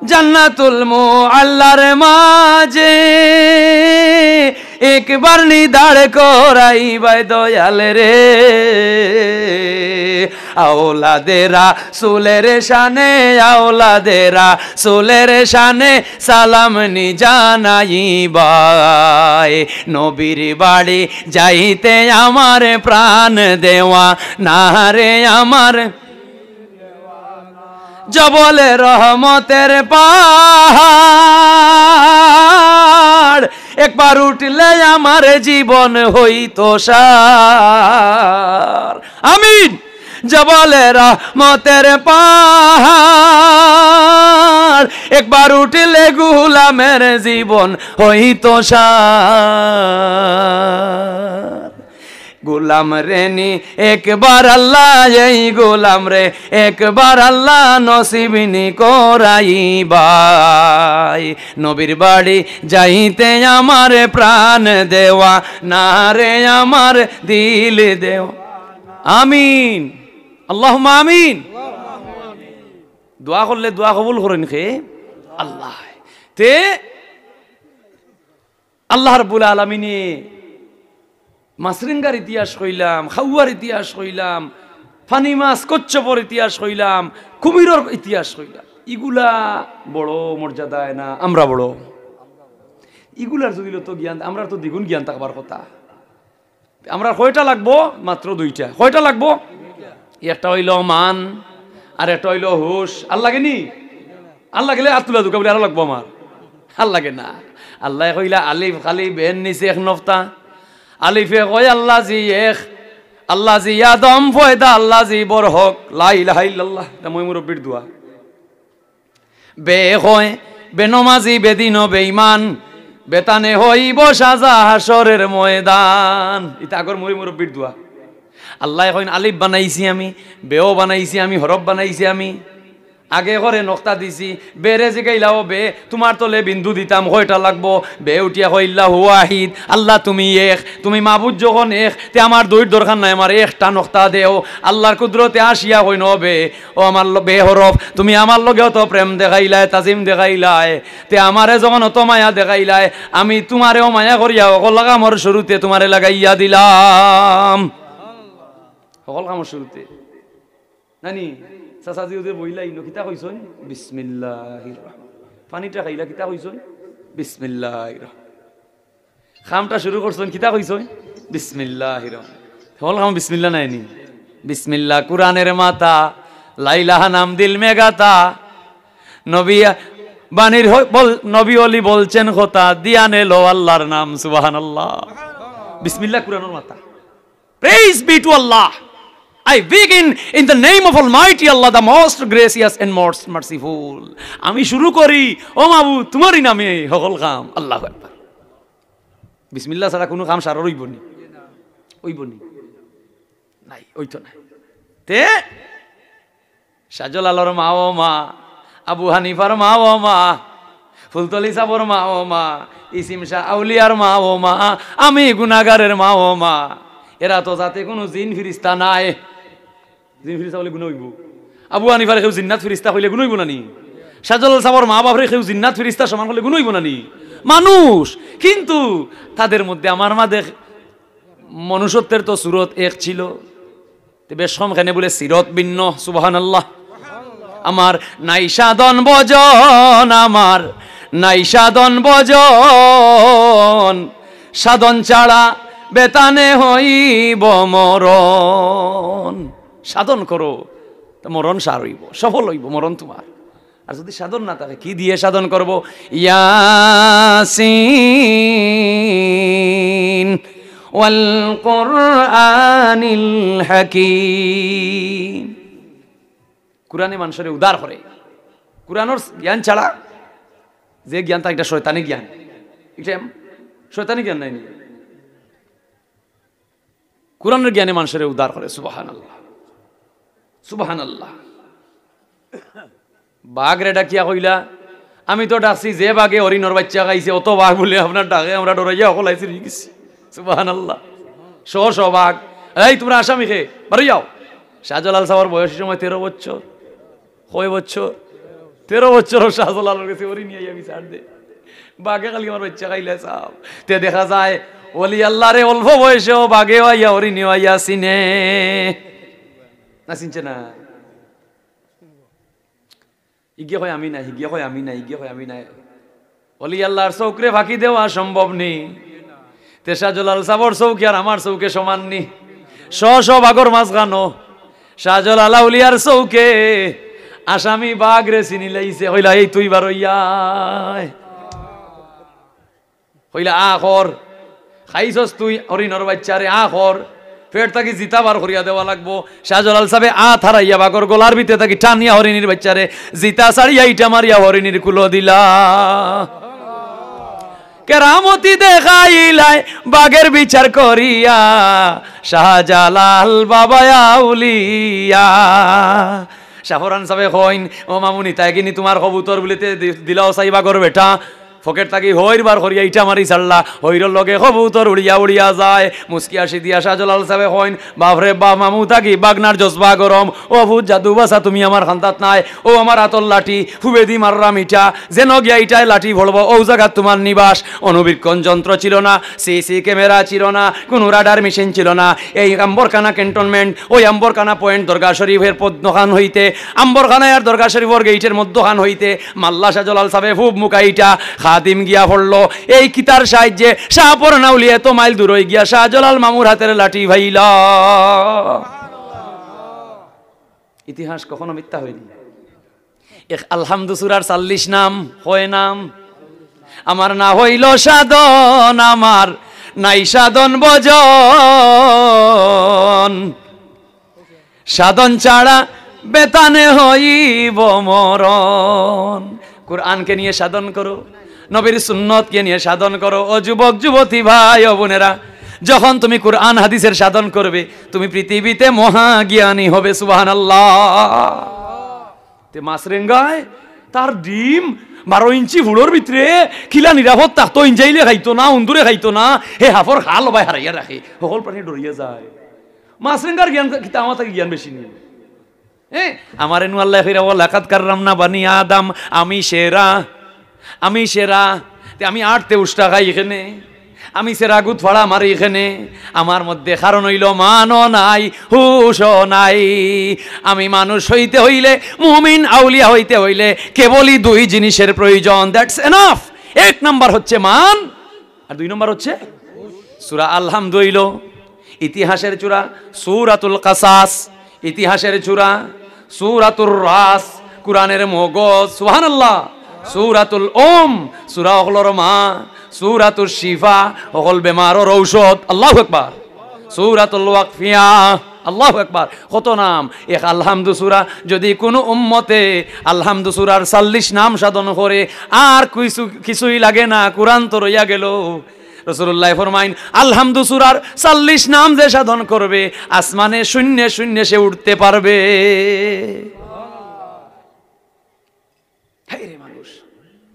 জান্নাতুল মুআল্লার মাঝে একবার নি দাঁড় করাইবায় দয়াল রে। আওলাদে রাসুলের শানে, আওলাদে রাসুলের শানে সালাম নি জানাইবায়। নবীর বাড়ি যাইতে আমার প্রাণ দেওয়ানা রে আমার। জবলে রহমতের পাহাড়, একবার উঠলে আমার জীবন হইতো সার। আমিন। জবলে রহমতের পাহাড়, একবার উঠলে গোলামের জীবন হইতো সার। গোলাম রে নি একবার আল্লাহ, এই গোলাম রে একবার আল্লাহ, নসিব নি করাইবায়। নবীর বাড়ি যাইতে আমার প্রাণ দেওয়ানা রে আমার দিল দেওয়ানা। আমিন, আল্লাহুম্মা আমিন। দোয়া করলে দোয়া কবুল করইন কে? আল্লাহ। তে আল্লাহ রাব্বুল আলামিনে মাছরেঙ্গার ইতিহাস কইলাম, খাওয়ার ইতিহাস কইলাম, ফানি মাছ কচ্ছপর ইতিহাস কইলাম, কুমিরর ইতিহাস কইলাম। ইগুলা বড় মর্যাদায় না আমরা বড়? ইগুলার যদি লো তো জ্ঞান, আমরার তো দ্বিগুণ জ্ঞান থাকবার কথা। আমরার কয়টা লাগবো? মাত্র দুইটা। কয়টা লাগবো? একটা অইলো মান, আর একটা অইলো হুশ। আর লাগে নি? আর লাগলে আত তুলা দুকা বলে আরো লাগবো আমার। আর লাগে না। আল্লায় কইলা আলিফ খালি বের নিচে এক নফতা। আলিফে কয় আল্লাহ জি এক, আল্লাহ জি আদম পয়দা, আল্লাহ জি বরহক। লা ইলাহা ইল্লাল্লাহ। ইটা ময় মুরব্বির দোয়া। বে কয় বেনমাজি, বেদিন, বেঈমান, বেতানে হইব সাজা হাশরের ময়দান। ইটা আগর ময় মুরব্বির দোয়া। আল্লায় কইন আলিফ বানাইছি আমি, বেও বানাইছি আমি, হরফ বানাইছি আমি। আগে করে নক্তা দিছি, বেরে জিগাইলা, "ও বে, তুমার তলে বিন্দু দিতাম, কয়টা লাগবো?" বে উঠিয়া কইলা, "ওয়াহিদ, আল্লাহ তুমি এক, তুমি মাবুদ যখন এক, তে আমার দুইর দরকার নাই, আমার একটা নক্তা দেও।" আল্লাহর কুদরতে আসিয়া কইন, "ও বে, ও আমার ল-, বে হরফ, তুমি আমার লগেও তো প্রেম দেখাইলায়, তাজিম দেখাইলায়, তে আমারে যখন অত মায়া দেখাইলায়, আমি তুমারেও মায়া করিয়া হকল কামর শুরুতে তুমারে লাগাইয়া দিলাম।" হকল কামর শুরুতে। নানি, চাচাজি ওদে বইলা ইনো কিতা কইছইন? বিসমিল্লাহির রহমান। পানিটা খাইলা কিতা কইছইন? বিসমিল্লাহির রহমান। কামটা শুরু করছইন কিতা কইছইন? বিসমিল্লাহির রহমান। হকল কাম বিসমিল্লা নায়নি? বিসমিল্লা কুরআনের মাথা, লা ইলাহা নাম দিল মে গাথা। নবী বাণীর হ-, বল-, নবী অলি বলছেন কথা, দিয়া নিল আল্লাহর নাম, সুবহানাল্লাহ। বিসমিল্লা কুরআনের মাথা। Praise be to Allah. I begin in the name of Almighty Allah, the most gracious and most merciful. আমি শুরু করি, ও মাবুদ, তুমারই নামে হকল কাম। আল্লাহু আকবার। বিসমিল্লা ছাড়া কুনু কাম সারর অইবো নি? অইবো নি? নাই, অইতো নায়। তে শাহজালালর মা ও মা, আবু হানিফার মা ও মা, ফুলতলি সাবর মা ও মা, ইসিম শাহ আউলিয়ার মা ও মা, আমি গুনাগারের মা ও মা। এরা তো যাতে কুনু জিন ফিরিস্তা নায়। জিন ফিরিস্তা বলে গুনা অইবো? আবু হানিফারে কেউ জিন্নাত ফিরিস্তা কইলে গুনা অইবো না নি? শাহজালাল সাবর মা বাপরে কেউ জিন্নাত ফিরিস্তা সমান করলে গুনা অইবো না নি? মানুষ, কিন্তু তাদের মধ্যে আমার মাঝে মনুষ্যত্বের তো সুরত এক ছিল। তে বেশ কম কেনে বলে সিরত ভিন্ন, সুবহানাল্লাহ। আমার নাই সাধন ভজন, আমার নাই সাধন ভজন, সাধন ছাড়া বেতানে হইব মরণ। সাধন করো, তে মরণ সার অইবো, সফল অইবো মরণ তুমার। আর যদি সাধন না থাকে, কি দিয়ে সাধন করবো? ইয়াসিন ওয়াল কুরআনিল হাকিম। কুরআনে মানষরে উদার করে। কুরআনর জ্ঞান ছাড়া যে জ্ঞান তা একটা শয়তানি জ্ঞান, এটা শয়তানি জ্ঞান নায়নি? কুরআনর জ্ঞানে মানষরে উদার করে, সুবহানাল্লাহ। সুবহানাল্লাহ। বাঘরে ডাকিয়া কইলা, "আমি তো ডাকছি যে বাঘে হরিণর বাইচ্চা খাইছে, অত বাঘ বুলে আপনার ডাকে আমরা ডরাইয়া হকল আইছি রইগেছি।" সুবহানাল্লাহ। শ শ বাঘ, "এই তুমরা আসামি কে, বারইয়া আও।" শাহজালাল সাবর বয়স ই সময় তেরো বছর। কয় বছর? তেরো বছর। শাহজালালর গেছে হরিণ আইয়া বিচার দে, "বাঘে খালি আমার বাইচ্চা খাইলে সাব।" তে দেখা যায়, ওলি আল্লাহরে অল্প বয়সেও বাঘেও আইয়া, হরিণেও আইয়া চিনে। না চিনছে না? ইগে কয় আমি নাই, হিগে কয় আমি নাই, ইগে কয় আমি নাই। ওলি আল্লাহর চউখরে ফাঁকি দেওয়া সম্ভব নি। তে শাহজালাল সাবর চউখে আর আমার চউখে সমান নি। শ শ বাঘর মাঝখানো শাহজালাল আউলিয়ার চউখে আসামি বাঘরে চিনি লাইছে। কইলা, "এই তুই বারইয়া আয়।" কইলা, "আ কর, খাইছস তুই হরিণর বাইচ্চারে, আ কর।" পেট থাকি জিতা বার করিয়া দেওয়া লাগবো। শাহজালাল সাবে আত হারাইয়া বাঘর গলার ভিতরে থাকি টানিয়া হরিণীর বাইচ্চারে জিতা ছাড়িয়া ইটা মারিয়া হরিণীর কুলো দিলা। কেরামতি দেখাইলায় বাঘের বিচার করিয়া, শাহজালাল বাবা আউলিয়া। শাহপরান সাবে কইন, "ও মামুনি, তাই কিনি তোমার কবুতর বুলিতে দি-, দিলাও চাই বাঘর বেটা।" পকেট থাকি হইর বার করিয়া ইটা মারি ছাড়লা, হইরর লগে কবুতর উড়িয়া উড়িয়া যায়। মুস্কি আসি দিয়া শাহজালাল সাবে কইন, "বাফরে বাফ, মামু থাকি বাগনার জজবা গরম। ও ফুত জাদু বাসা তুমি আমার খান্দাত নাই, ও আমার আতর লাঠি, ফুবেদি মাররাম ইটা, যেন গিয়া ইটায় লাঠি ভরবো, ও জাগাত তোমার নিবাস।" অনুবীক্ষণ যন্ত্র ছিল না, সিসি ক্যামেরা ছিল না, কুনু রাডার মেশিন ছিল না। এই আম্বরখানা ক্যান্টনমেন্ট, ওই আম্বরখানা পয়েন্ট দরগা শরীফের পদ্মখান হইতে, আম্বরখানা আর দরগা শরীফর গেইটের মধ্যখান হইতে মাল্লা শাহজালাল সাবে ফুব মুকাইটা খাদিম গিয়া পড়লো। এই কিতার সাহায্যে শাহপরান আউলিয়া এত মাইল দূর হই গিয়া শাহজালাল মামুর হাতের লাঠি ভাইলা। ইতিহাস কখনো মিথ্যা হয়নি। এক আলহামদু সুরার চল্লিশ নাম, কয় নাম? আমার না হইল সাধন, আমার নাই সাধন ভজন। সাধন ছাড়া বেতানে হইব মরণ। কোরআনকে নিয়ে সাধন করো, নবীর সুন্নতকে নিয়ে সাধন করো। ও যুবক যুবতী ভাই ও বোনেরা, যখন তুমি কোরআন হাদিসের সাধন করবে, তুমি পৃথিবীতে মহাজ্ঞানী হবে। সুবহানাল্লাহ। তে মাছরেঙ্গায় তার ডিম বারো ইঞ্চি ফুড়র ভিতরে কিলা নিরাপদ থাকতো, ইঞ্জাইলে খাইতো না, উন্দুরে খাইতো না, হে হাফর খাল বায় হারাইয়া রাখে, সকল প্রাণী ডরিয়া যায়। মাছরেঙ্গার জ্ঞান কিতা, আমার থাকি জ্ঞান বেশি নি? এ, আমারে নু আল্লায় কইরা, "ওয়ালাকাদ কাররামনা বানি আদম", আমি সেরা, আমি সেরা। তে আমি আটতে উষ্টা খাই এখানে, আমি সেরা গুদ ফাড়া মারি এখানে। আমার মধ্যে কারণ হইল মানও নাই, হুশও নাই। আমি মানুষ হইতে হইলে, মুমিন আউলিয়া হইতে হইলে কেবলই দুই জিনিসের প্রয়োজন। That's enough। এক নাম্বার হচ্ছে মান, আর দুই নম্বর হচ্ছে সূরা আলহামদু অইলো। ইতিহাসের চূড়া সূরাতুল কাসাস, ইতিহাসের চূড়া সূরাতুর রাস, কোরআনের মগজ, সুবহানাল্লাহ। সূরাতুল উম, সূরা অকলর মা, সূরাতুশ শিফা, অকল বেমারর ঔষধ, আল্লাহু আকবার। সূরাতুল ওয়াকফিয়া, আল্লাহু আকবার। কত নাম। এক আলহামদু সূরা, যদি কুনু উম্মতে আলহামদু সূরার চল্লিশ নাম সাধন করে, আর কিছু, কিছুই লাগে না, কোরআন তো রইয়া গেল। রাসূলুল্লাহ ফরমাইন, আলহামদু সূরার চল্লিশ নাম যে সাধন করবে, আসমানে শূন্যে শূন্যে সে উঠতে পারবে। হায় রে মানুষ,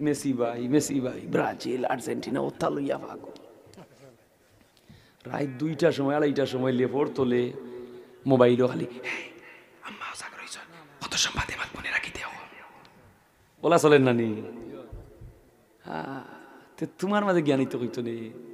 মেসি ভাই, মেসি ভাই, ব্রাজিল, আর্জেন্টিনা, ওতা লইয়া পাগল। রাইত দুইটার সময়, আড়াইটার সময় লেপর তলে মোবাইলও খালি, "হে, আম্মা জাগ রইছন, কত সম্পাদে মাত মনে রাখি দেও।" ওলা চলের নানি? হ্যাঁ, তে তোমার মাঝে জ্ঞানী তো কইতো নি।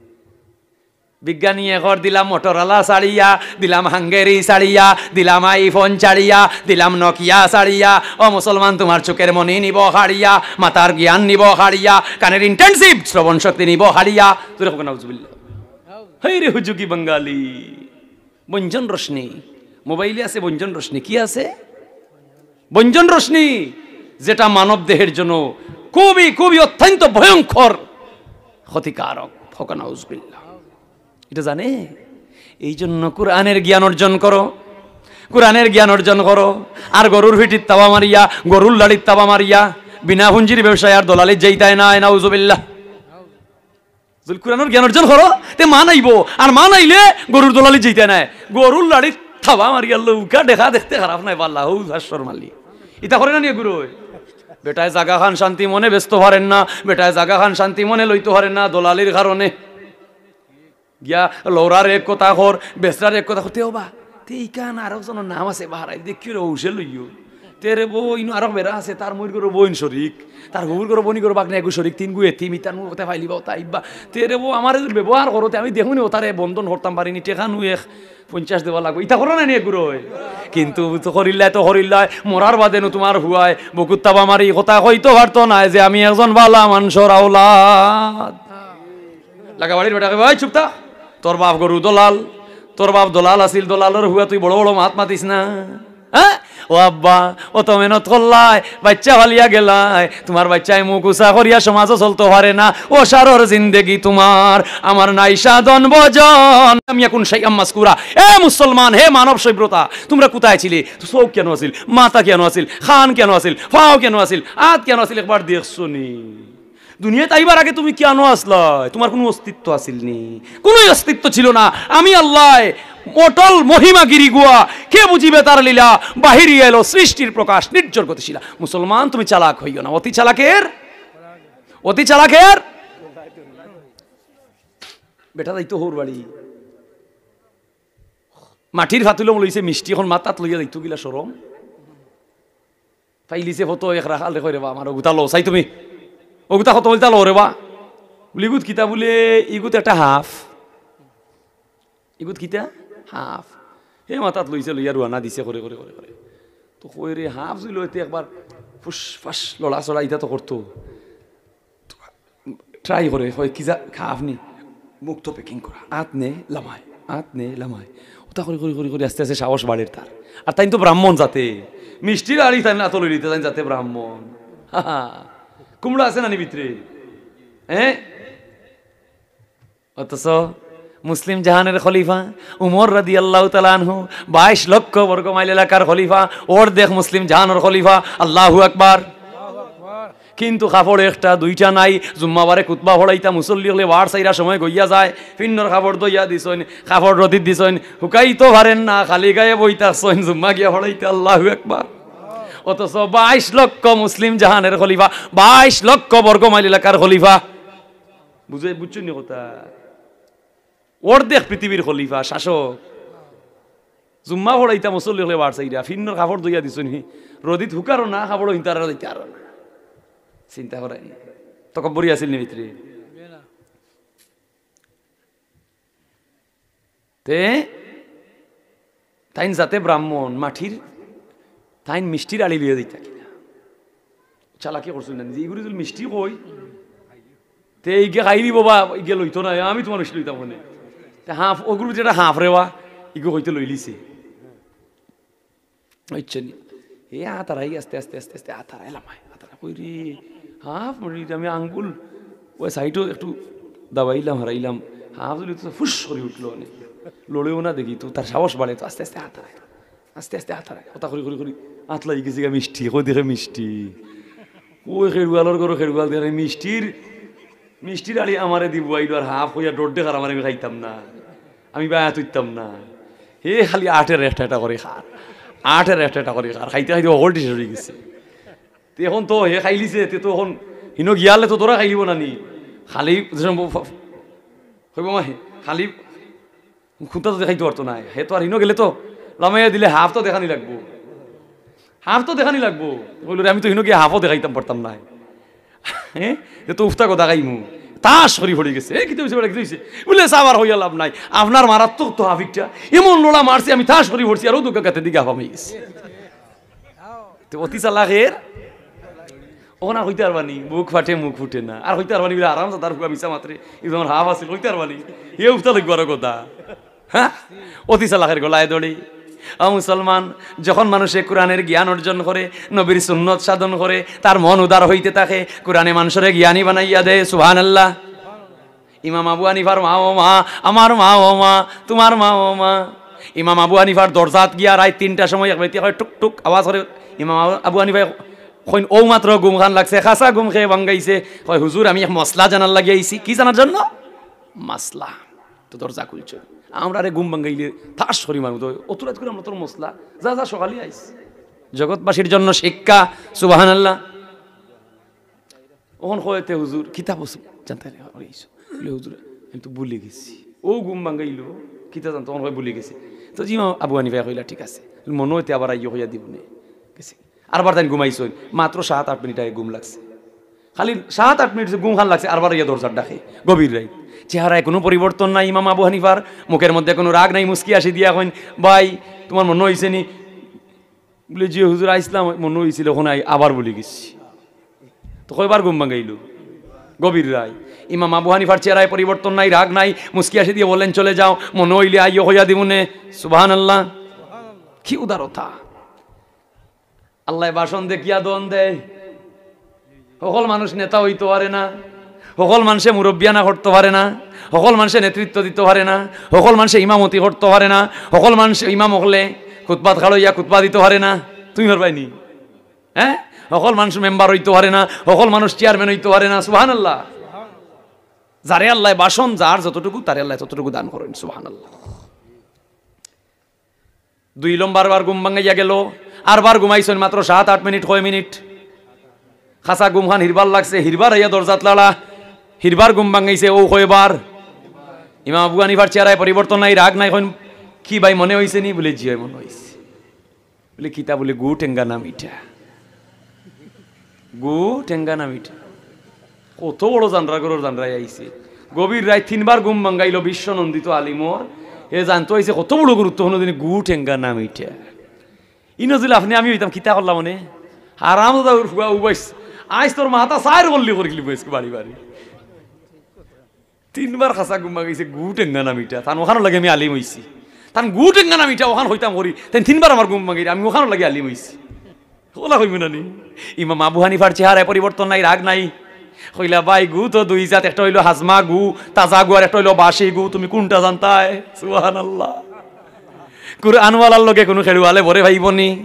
বিজ্ঞানী একর দিলাম মোটরলা ছাড়িয়া, দিলাম হাঙ্গেরি ছাড়িয়া, দিলাম iPhone ছাড়িয়া, দিলাম Nokia ছাড়িয়া। ও মুসলমান, তোমার চোখের মনি নিব হারিয়া, মাথার জ্ঞান নিব হারিয়া, কানের intensive শ্রবণ শক্তি নিব হারিয়া। জোরে হোক নাউজুবিল্লাহ। হেই রে হুজুগি বাঙালি, ব্যঞ্জন রশ্মি। মোবাইলে আছে ব্যঞ্জন রশ্মি। কি আছে? ব্যঞ্জন রশ্মি, যেটা মানব দেহের জন্য খুবই, খুবই অত্যন্ত ভয়ঙ্কর ক্ষতিকারক। হোক নাউজুবিল্লাহ। এটা জানে? এই জন্য কোরআনের জ্ঞান অর্জন করো, কোরআনের জ্ঞান অর্জন করো। আর গরুর ফিটির তাবা মারিয়া, গরুর লাড়ির তাবা মারিয়া, বিনা পুঞ্জির ব্যবসায় আর দলালি যাইতায় নায়, নাউজুবিল্লাহ। যদি কোরআনের জ্ঞান অর্জন করো, তে মান আইবো, আর মান আইলে গরুর দলালি যাইতায় নায়। গরুর লাড়ির থাবা মারিয়ার লউকা দেখা দেখতে খারাপ নায়, বালা, হউ হাস্যর মালিক। ইতা করে না নি এগুরে? বেটায় জাগাখান শান্তি মনে বেচতো পারের না, বেটায় জাগাখান শান্তি মনে লইতো পারের না দলালির কারণে। গিয়া লউরার এক কথা কর, বেচরার এক কথা কর, তে ওবা, তে ইখান আরক জনর নাম আছে, বাহারাইল দেখিও রে, ঔষে লইও। তে রে বউ, ইনো আরক বেটা আছে, তার মইর ঘরর বইন শরিক, তার হুবুর ঘরর বইন, ঘরর বাগনা এগু শরিক, তিনগু এতিম, ইতার মুখ কথা ফাইলিবা, ওতা আইবা। তে রে বউ, আমারে যদি ব্যবহার করো, তে আমি দেখমু নি, ওতারে বন্ধন করতাম পারি নি, টেকা নু এক পঞ্চাশ দেওয়া লাগবো। ইতা করো না নি এগুরে? কিন্তু তো করিল্লায় তো করিল্লায়, মরার বাদে নু তুমার পুয়ায় বুকুত থাবা মারি ই কথা কইতো পারতো নায় যে আমি একজন বালা মানষর আওলাদ। লাগা বাড়ির বেটা কইবা, "ওই চুপ থাক, তোর বাপ গরু দলাল, তোর বাপ দলাল আছিল, দলালর পুয়া, তুই বড় বড় মাত মাতিস না।" হ্যাঁ? ও আব্বা, অত মেহনত করলায়, বাইচ্চা ফালিয়া গেলায়, তুমার বাইচ্চায় মুখ উচা করিয়া সমাজো চলতো পারে না, অসারর জিন্দেগি তুমার, আমার নাই সাধন ভজন। লাম ইয়াকুন শাইআম মাযকুরা। এ মুসলমান, হে মানব সভ্যতা, তুমরা কুথায় ছিলে? চউখ কেনে আছিল? মাথা কেনে আছিল? কান কেনে আছিল? পাও কেনে আছিল? আত কেনে আছিল? একবার দেখছো নি? দুনিয়াত আইবার আগে তুমি কেনে আছলায়? তুমার কুনু অস্তিত্ব আছিল নি? কুনু অস্তিত্ব ছিল না। আমি আল্লায় অটল মহিমা গিরিগুয়া, কে বুঝিবে তার লীলা? বাহিরিয়া এলো সৃষ্টির প্রকাশ, নির্ঝর গতিশীলা। মুসলমান, তুমি চালাক হইও না, অতি চালাকের, অতি চালাকের। বেটা যাইতো হউর বাড়ি, মাটির ফাতুলো লইছে মিষ্টি, অখন মাথাত লইয়া যাইতো কিলা শরম। ফাইলিছে ফটো এক রাখাল রে, কয়, "রে বা, আমার অগুতা লও চাই তুমি, অগুতা কত অইলতা লও রে বা।" বুলে, "ইগুত কিতা?" বুলে, "ইগুত একটা হাফ।" "ইগুত কিতা?" "হাফ।" হে মাথাত লইছে, লইয়া রওয়ানা দিছে, করে, করে, করে, করে। তো কয়, "রে, হাফ যুদি লইতে একবার ফুস ফাস লড়াচড়া ইতা তো করতো।" ট্রাই করে, কয়, "কি যা, খা আপনি?" মুক্ত প্যাকিং করা, আত নে, লামায়, আত নে, লামায়। ওটা করি, করি, করি, করি আস্তে আস্তে সাহস বাড়ের তার। আর তাইন তো ব্রাহ্মণ জাতে, মিষ্টির আড়ি তাইন আতো লইলিতে তাইন জাতে ব্রাহ্মণ। হা হা। কুমড়া আছে না নি ভিতরে? হ্যাঁ? অথচ মুসলিম জাহানের খলিফা উমর রাদিয়াল্লাহু তাআলা আনহু, বাইশ লক্ষ বর্গ মাইল এলাকার খলিফা, অর্ধেক মুসলিম জাহানের খলিফা। আল্লাহু আকবার। কিন্তু কাপড় একটা দুইটা নাই, জুম্মাবারে খুতবা পড়াইতা, মুসল্লি অকলে বার চাইরা সময় গইয়া যায়, ফিন্নর কাপড় ধইয়া দিছইন, কাপড় রদিত দিছইন, হুকাইতো পারেন না, খালি গায়ে বই থাকছইন, জুম্মা গিয়া পড়াইতা। আল্লাহু আকবার। অথচ বাইশ লক্ষ মুসলিম জাহানের খলিফা, বাইশ লক্ষ বর্গ মাইল এলাকার খলিফা। বুঝে, বুঝছইন নি কথা? অর্ধেক পৃথিবীর খলিফা, শাসক। জুম্মা পড়াইতা মুসল্লি অকলে বার চাইরা, ফিন্নর কাপড় ধইয়া দিছইন, রদিত হুকারও না, কাপড়ও হিনতারা দিতারা না। চিন্তা করেন, তকব্বরি আছিল নি ভিতরে? তে তাইন জাতে ব্রাহ্মণ, মাটির, তাইন মিষ্টির আড়ি লইয়া যাইতা কিনা? চালাকি করছইন না নিজে, ইগুরে যদি মিষ্টি কই, তে ইগে খাইলি বাবা, ইগে লইতো না, আমি তুমার মিষ্টি লইতাম কেনে? তে হাফ, অগুর ভিতরে একটা হাফ রেবা, ইগু কইতে লইলিছে। বুঝছইন নি? এ আতারাই আস্তে আস্তে আস্তে আস্তে আতারাই লামায়, আতারাই কই রে, হাফ মরি আমি আঙ্গুল ওই সাইডও একটু দাবাইলাম, হারাইলাম, হাফ যদি তো ফুস করি উঠলো অনেক, লড়েও না দেখি, তো তার সাহস বাড়ে, তো আস্তে আস্তে আতারায়, আস্তে আস্তে আতারায়, কথা করি করি করি আতলাই গেছে গা মিষ্টি, কই দেখে মিষ্টি, কই খেড়ুয়ালর ঘরো খেড়ুয়াল দেখে মিষ্টির, মিষ্টির আড়ি আমারে দিব, আইলো আর হাফ কইয়া ডর দেখার আমার আমি খাইতাম না, আমি বায়া তুইতাম না। হে খালি আটের একটা একটা করে খার, আটের একটা একটা করে খার, খাইতে খাইতে অকল টিসে হয়ে গেছে। তে এখন তো হে খাইলিছে, তে তো এখন হিনো গিয়ালে তো তোরা খাইলিব না নি? খালি যেসব ব-, ফ-, কইব মা হে, খালি খুঁটা তো দেখাইতে পারতো না। হে তো আর হিনো গেলে তো লামাইয়া দিলে হাফ তো দেখানি লাগবো, হাফ তো দেখানি লাগবো। কইল রে, আমি তো হিনো গিয়া হাফও দেখাইতাম পারতাম না। হ্যাঁ, এ তো উফতা কথা খাইমু। তাস করি পড়ি গেছে। এ, কিতা হইছে বেটা, কিতা হইছে? বলে, "সাবার হইয়া লাভ নাই। আপনার মারাত্মক তো হাফিকটা। এমন লোড়া মারছে, আমি তাস করি পড়ছি, আরও দুগা গাতে দিকে হাফা হয়ে গেছে।" তো অতি চালাকের, ওখানে আর কইতে পারবানি, বুক ফাটে, মুখ ফুটে না। আর কইতে পারবানি, বলে, "আরাম সাদার ফুয়া মিছা মাত্রে, এই আমার হাফ আছে", কইতে পারবানি। এ উফতা লাগবো আরো কথা। হ্যাঁ? অতি চালাকের গলায় দড়ি। ও মুসলমান, যখন মানুষে কোরআনের জ্ঞান অর্জন করে, নবীর সুন্নত সাধন করে, তার মন উদার হইতে থাকে, কোরআনে মানুষরে জ্ঞানী বানাইয়া দেয়। সুবহানাল্লাহ। ইমাম আবু হানিফার মা ও মা, আমার মা ও মা, তোমার মা ও মা। ইমাম আবু হানিফার দরজাত গিয়া রাইত তিনটার সময় এক ব্যক্তি হয় টুক টুক আওয়াজ করে। ইমাম আবু, আবু হানিফায় কইন, "ও মাত্র ঘুম খান লাগছে, খাসা ঘুম খেয়ে ভাঙ্গাইছে।" কয়, "হুজুর, আমি এক মসলা জানার লাগি আইছি।" "কি জানার জন্য?" "মাসলা।" তো দরজা খুলছে। আমরারে ঘুম ভাঙ্গাইলে ঠাস করি মারমু তো, অত রাইত করি আমরা তোর মসলা, যা, যা, সকালে আইস। জগৎবাসীর জন্য শিক্ষা, সুবহানাল্লাহ। অখন কয় তে, "হুজুর, কিতা বলছো?" জানতে পারে, "ওরে ইসো।" বলে, "হুজুর, আমি তো ভুলি গেছি।" অউ ঘুম ভাঙ্গাইলো, কিতা জানতো, অখন কয় ভুলি গেছি। তো জি, ইমাম আবু হানিফায় কইলা, "ঠিক আছে, মনো অইতে আবার আইও, কইয়া দিবনে।" গেছে। আরবার তাইন ঘুমাইছইন, মাত্র সাত আট মিনিট আগে ঘুম লাগছে। খালি সাত আট মিনিট ঘুম খান লাগছে, আরবার আইয়া দরজার ডাকে, গভীর রাইত। চেহারায় কুনু পরিবর্তন নাই ইমাম আবু হানিফার, মুখের মধ্যে কুনু রাগ নাই, মুস্কি হাসি দিয়া কইন, "ভাই, তুমার মনো অইছে নি?" বলে, "জি হুজুর, আইছলাম, মনো অইছিল, অখন আই-, আবার ভুলি গেছি।" তো কয়বার ঘুম ভাঙ্গাইলো? গভীর রাইত। ইমাম আবু হানিফার চেহারায় পরিবর্তন নাই, রাগ নাই, মুস্কি হাসি দিয়া বললেন, "চলে যাও, মনো অইলে আইও, কইয়া দিমুনে।" সুবহানাল্লাহ। কি উদারতা! আল্লায় ভাষণ দেখিয়া দন দেয়। হকল মানুষ নেতা অইতো পারে না, হকল মানষে মুরব্বিয়ানা করতো পারে না, হকল মানষে নেতৃত্ব দিতো পারে না, হকল মানষে ইমামতি করতো পারে না, হকল মানষে ইমাম অকলে খুতবাত খাড়ইয়া খুতবা দিতো পারে না। তুমি পারবায়নি? হ্যাঁ, হকল মানুষ মেম্বার অইতো পারে না, হকল মানুষ চেয়ারম্যান অইতো পারে না। সুবহানাল্লাহ। যারে আল্লায় ভাষণ, যার যতটুকু, তারে আল্লায় ততটুকু দান করইন। সুবহানাল্লাহ। দুই নম্বর বার ঘুম ভাঙ্গাইয়া গেল, আরবার ঘুমাইছইন মাত্র সাত আট মিনিট, কয় মিনিট। খাসা ঘুম খান হিরবার লাগছে, হিরবার আইয়া দরজাত লাড়া, হিরবার ঘুম ভাঙ্গাইছে, অউ কয়বার। ইমাম আবু হানিফার চেহারায় পরিবর্তন নাই, রাগ নাই, কইন, "কি ভাই, মনো অইছে নি?" বলে, "জি অয়, মনো অইছে।" বলে, "কিতা?" বলে, "গু টেঙ্গা না মিঠা।" গু টেঙ্গা না মিঠা? কত বড় জানরা ঘরর জানরায় আইছে। গভীর রাইত তিনবার ঘুম ভাঙ্গাইলো বিশ্বনন্দিত আলিমর। হে জানতো আইছে কত বড় গুরুত্বপূর্ণ জিনিস, গু টেঙ্গা না মিঠা। ইনো যদি আপনে আমি অইতাম, কিতা করলাম মানে? হারামজাদা উর ফুয়া উবাইস। আইজ তোর মাথা সাইর করলি করিলি বইস বাড়ি বাড়ি। তিনবার খাসা ঘুম ভাঙ্গাইছে, গু টেঙ্গা না মিঠা। তান অখানর লাগি আমি আলিম অইছি। তান গু টেঙ্গা না মিঠা অখান কইতাম করি, তাইন তিনবার আমার ঘুম ভাঙ্গাইরা, আমি অখানর লাগি আলিম অইছি। অলা কইবো না নি? ইমাম আবু হানিফার চেহারায় পরিবর্তন নাই, রাগ নাই। কইলা, "ভাই, গু তো দুই জাত, একটা অইলো হাজমা গু, তাজা গু, আর একটা অইলো বাসি গু, তুমি কুনটা জানতায়?" সুবহানাল্লাহ। কুরআনওয়ালার লগে কুনু খেড়ুয়ালে ভরে পাইবো নি?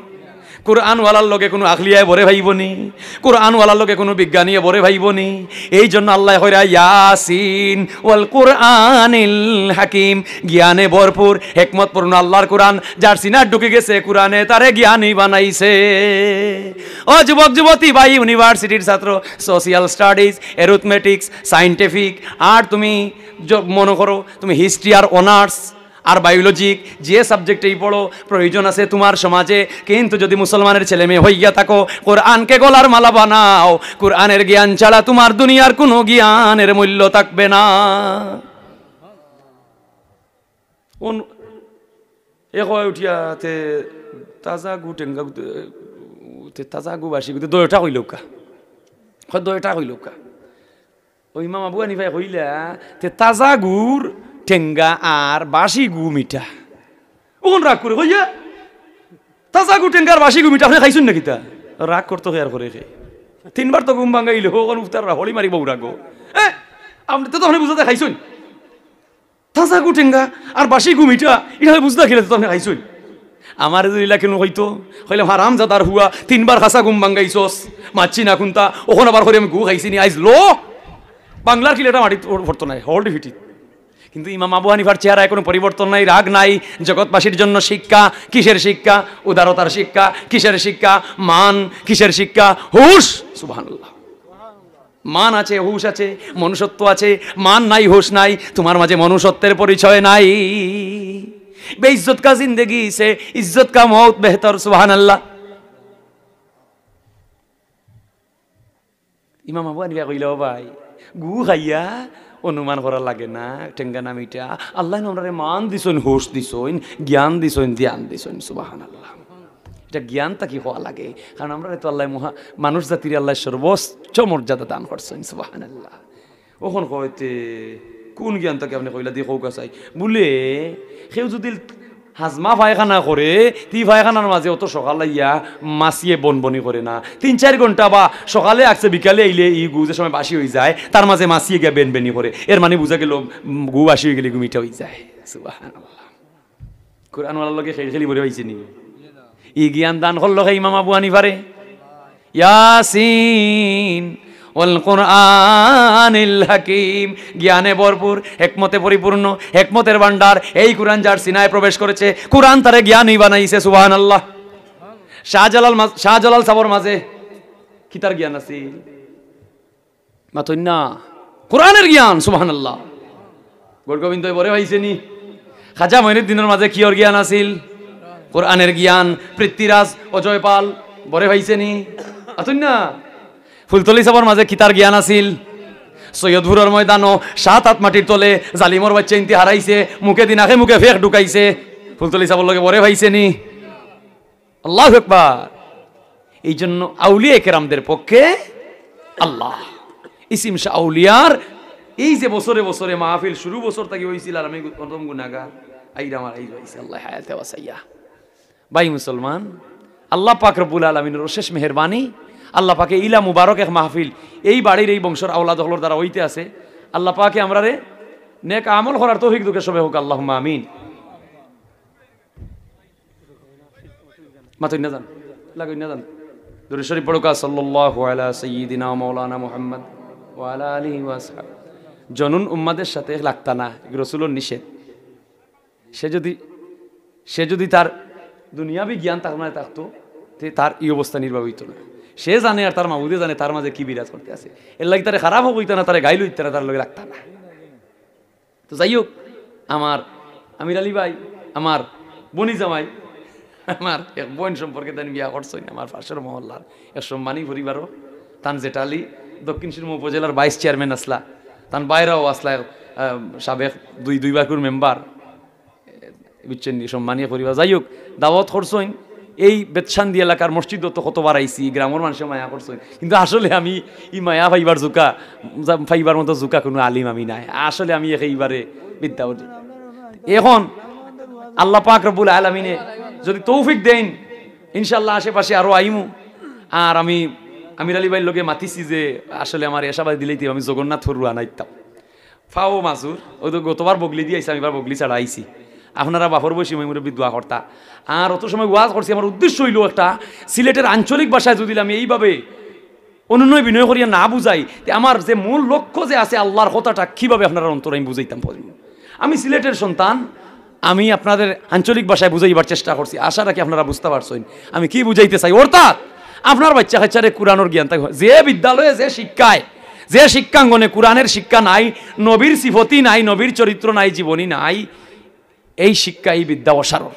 কুরআনওয়ালার লগে কুনু আখলিয়ায় ভরে পাইবো নি? কুরআনওয়ালার লগে কুনু বিজ্ঞানীয়ে ভরে পাইবো নি? এই জন্য আল্লায় কইরা, "ইয়াসিন ওয়াল কুরআনিল হাকিম।" জ্ঞানে ভরপুর, হেকমতপূর্ণ আল্লার কুরআন, যার সিনাত ঢুকি গেছে কুরআনে, তারে জ্ঞানী বানাইছে। ও যুবক যুবতী ভাই, ইউনিভার্সিটির ছাত্র, social studies, arithmetics, scientific, আর তুমি য-, মনো করো তুমি history আর honours, আর বায়োলজি, যে সাবজেক্টেই পড়ো, প্রয়োজন আছে তুমার সমাজে। কিন্তু যদি মুসলমানের ছেলে মেয়ে হইয়া থাকো, কোরআনকে গলার মালা বানাও। কোরআনের জ্ঞান ছাড়া তুমার দুনিয়ার কুনু জ্ঞানের মূল্য থাকবে না। অন-, এ কয় উঠিয়া, "তে তাজা গু টেঙ্গা গু, তে তাজা গু বাসি গু, তে দুইটা কইলউক্কা।" কয়, "দুইটা কইলউক্কা।" অউ ইমাম আবু হানিফায় কইলা, "তে তাজা গুর টেঙ্গা আর বাসি গু মিঠা।" অখন রাগ করে কইয়া, "তাজা গু টেঙ্গা আর বাসি গু মিঠা, আপনে খাইছইন না কিতা?" রাগ করতো কে আর করে কে? তিনবার তো ঘুম ভাঙ্গাইলো, অখন উফতার হলি মারি বউ রাগো। এ, আপনে তো, তো আপনে বুঝাতে খাইছইন। তাজা গু টেঙ্গা আর বাসি গু মিঠা, ইটা বুঝতা কিলা, তো আপনে খাইছইন। আমারে যদি ইলা কেনে কইতো, কইলাম, "হারামজাদার ফুয়া, তিনবার খাসা ঘুম ভাঙ্গাইছস, মাতছি না কুনতা, অখন আবার কইরে আমি গু খাইছি নি, আইজ ল।" বাংলার কিলাটা মাটিত পড়তো নায়, hold it। কিন্তু ইমাম আবু হানিফার চেহারায় কুনু পরিবর্তন নাই, রাগ নাই। জগৎবাসীর জন্য শিক্ষা। কিসের শিক্ষা? উদারতার শিক্ষা। কিসের শিক্ষা? মান। কিসের শিক্ষা? হুশ। সুবহানাল্লাহ। মান আছে, হুশ আছে, মনুষ্যত্ব আছে। মান নাই, হুশ নাই, তুমার মাঝে মনুষ্যত্বের পরিচয় নাই। বেইজ্জত কা জিন্দেগি সে ইজ্জত কা মউত বেহতর। সুবহানাল্লাহ। ইমাম আবু হানিফা কইলা, "ও ভাই, গু খাইয়া অনুমান করা লাগে না, টেঙ্গা না মিঠা। আল্লায় নু আমরারে মান দিছইন, হুশ দিছইন, জ্ঞান দিছইন, ধ্যান দিছইন।" সুবহানাল্লাহ। ইটা জ্ঞান থাকি কওয়া লাগে, কারণ আমরারে তো আল্লায় মহা-, মানুষ জাতিরে আল্লায় সর্বোচ্চ মর্যাদা দান করছইন। সুবহানাল্লাহ। অখন কইতে কুন জ্ঞান থাকি আপনে কইলা দি কউক্কা চাই? বুলে, কেউ যদি হাজমা পায়খানা করে, তি পায়খানার মাঝে অত সকাল আইয়া মাছিয়ে বনবনি করে না। তিন চাইর ঘন্টা বা সকালে আগছে বিকালে আইলে ই গু যে সময় বাসি অইযায়, তার মাঝে মাছিয়ে গিয়া বেনবেনি করে। এর মানে বুঝা গেল, উম, গু বাসি অইগেলে গু মিঠা অইযায়। সুবহানাল্লাহ। কোরআনওয়ালার লগে খেল খেলি ভরে পাইছে নি? ই জ্ঞান দান করলো কে ইমাম আবু হানিফারে? ইয়াসিন ওয়াল কুরআনিল হাকিম, জ্ঞানে ভরপুর, হেকমতে পরিপূর্ণ, হেকমতের ভান্ডার। এই কুরআন যার সিনায় প্রবেশ করেছে, কুরআন তারে জ্ঞানী বানাইছে। সুবহানাল্লাহ। শাহজালাল মাঝ-, শাহজালাল সাবর মাঝে কিতার জ্ঞান আছিল? মাতইন না। কুরআনের জ্ঞান, সুবহানাল্লাহ। গৌরগোবিন্দ ভরে পাইছে নি? খাজা মঈনুদ্দিনর মাঝে কিয়র জ্ঞান আছিল? কুরআনের জ্ঞান। পৃথ্বীরাজ অজয় পাল ভরে পাইছে নি? মাতইন না। ফুলতলি সাবর মাঝে কিতার জ্ঞান আছিল? সৈয়দপুরর ময়দানো সাত আত মাটির তলে জালিমর বাইচ্চাইন্তে হারাইছে, মুখেদি নাকে মুখে ফেক ঢুকাইছে। ফুলতলি সাবর লগে ভরে পাইছে নি? আল্লাহু আকবার। এই জন্য আউলিয়া কেরামদের পক্ষে আল্লাহ। ইসিম শাহ আউলিয়ার এই যে বছরে বছরে মাহফিল, শুরু বছর থাকি অইছিল, আর আমি প্রথম গুনাগার, আইরাম আর আইজ অইছে আল্লাহ হায়াতে বাঁচাইয়া। ভাই মুসলমান, আল্লাহ পাক রব্বুল আলামিনের অশেষ মেহেরবানি, আল্লাহ পাকে ইলা মুবারক এক মাহফিল এই বাড়ির এই বংশর আওলাদ অকলর দ্বারা অইতে আছে। আল্লাহ পাকে আমরারে নেক আমল করার তৌফিক দুকে সবে হোক, আল্লাহুম্মা আমিন। মাতইন না যান, লাগইন না যান। দুরূদ শরীফ পড়ুক্কা, সাল্লাল্লাহু আলা সাইয়্যিদিনা ওয়া মাওলানা মুহাম্মদ ওয়া আলা আলিহি ওয়া আসহাব। জনুন উম্মাদের সাথে লাগতা না, রসুলর নিষেধ। সে যদি, সে যদি তার দুনিয়াবি জ্ঞান তার মানে থাকতো, তে তার এই অবস্থা নির্বাহ অইতো না। সে জানে আর তার মাবুদে জানে তার মাঝে কি বিরাজ করতে আছে। এর লাগি তারে খারাপ অইতা না, তারে গাইল অইতা না, তার লগে লাগতা না। তো যাই হোক, আমার আমির আলী ভাই, আমার বনি জামাই, আমার এক বইন সম্পর্কে তাইন বিয়া করছইন, আমার পাশের মহল্লার এক সম্মানী পরিবারও। তান জেঠালি দক্ষিণ সুরমা উপজেলার ভাইস চেয়ারম্যান আছলা, তান ভাইরাও আছলা, আহ, সাবেক দুই, দুইবার করে মেম্বার। বুঝছইন নি, সম্মানীয় পরিবার। যাই হোক, দাওয়াত করছইন, এই বেতশান্দি এলাকার মসজিদো তো কতবার আইছি, গ্রামর মানষে মায়া করছইন, কিন্তু আসলে আমি ই মায়া পাইবার জুকা, যা-, পাইবার মতো জুকা কুনু আলিম আমি নায়। আসলে আমি একেবারে বিদ্যা অর্জন। এখন আল্লাহ পাক রব্বুল আলামিনে যদি তৌফিক দেইন, ইনশাআল্লাহ আশেপাশে আরো আইমু। আর আমি আমির আলী ভাইর লগে মাতিছি যে আসলে আমার এশাবাদ দিলেই তো আমি জগন্নাথ ফরুয়া নাইতাম। ফাও মাজুর, ওই তো গতবার বগলি দি আইছি, আমি এবার বগলি ছাড়া আইছি। আপনারা বাপর বয়সী ময় মুরব্বী দোয়া করতা। আর অত সময় ওয়াজ করছি, আমার উদ্দেশ্য অইলো একটা সিলেটের আঞ্চলিক ভাষায় যদি আমি এইভাবে অনুনয় বিনয় করিয়া না বুঝাই, তে আমার যে মূল লক্ষ্য যে আছে আল্লাহর কথাটা কিভাবে আপনারার অন্তরে আমি বুঝাইতাম পারি? আমি সিলেটের সন্তান, আমি আপনাদের আঞ্চলিক ভাষায় বুঝাইবার চেষ্টা করছি, আশা রাখি আপনারা বুঝতা পারছইন আমি কি বুঝাইতে চাই। অর্থাৎ আপনার বাইচ্চা কাইচ্চারে কুরআনর জ্ঞান থাকবে। যে বিদ্যালয়ে যে শিক্ষায়, যে শিক্ষাঙ্গনে কুরআনের শিক্ষা নাই, নবীর সিফতি নাই, নবীর চরিত্র নাই, জীবনী নাই, এই শিক্ষা, এই বিদ্যা অসারর।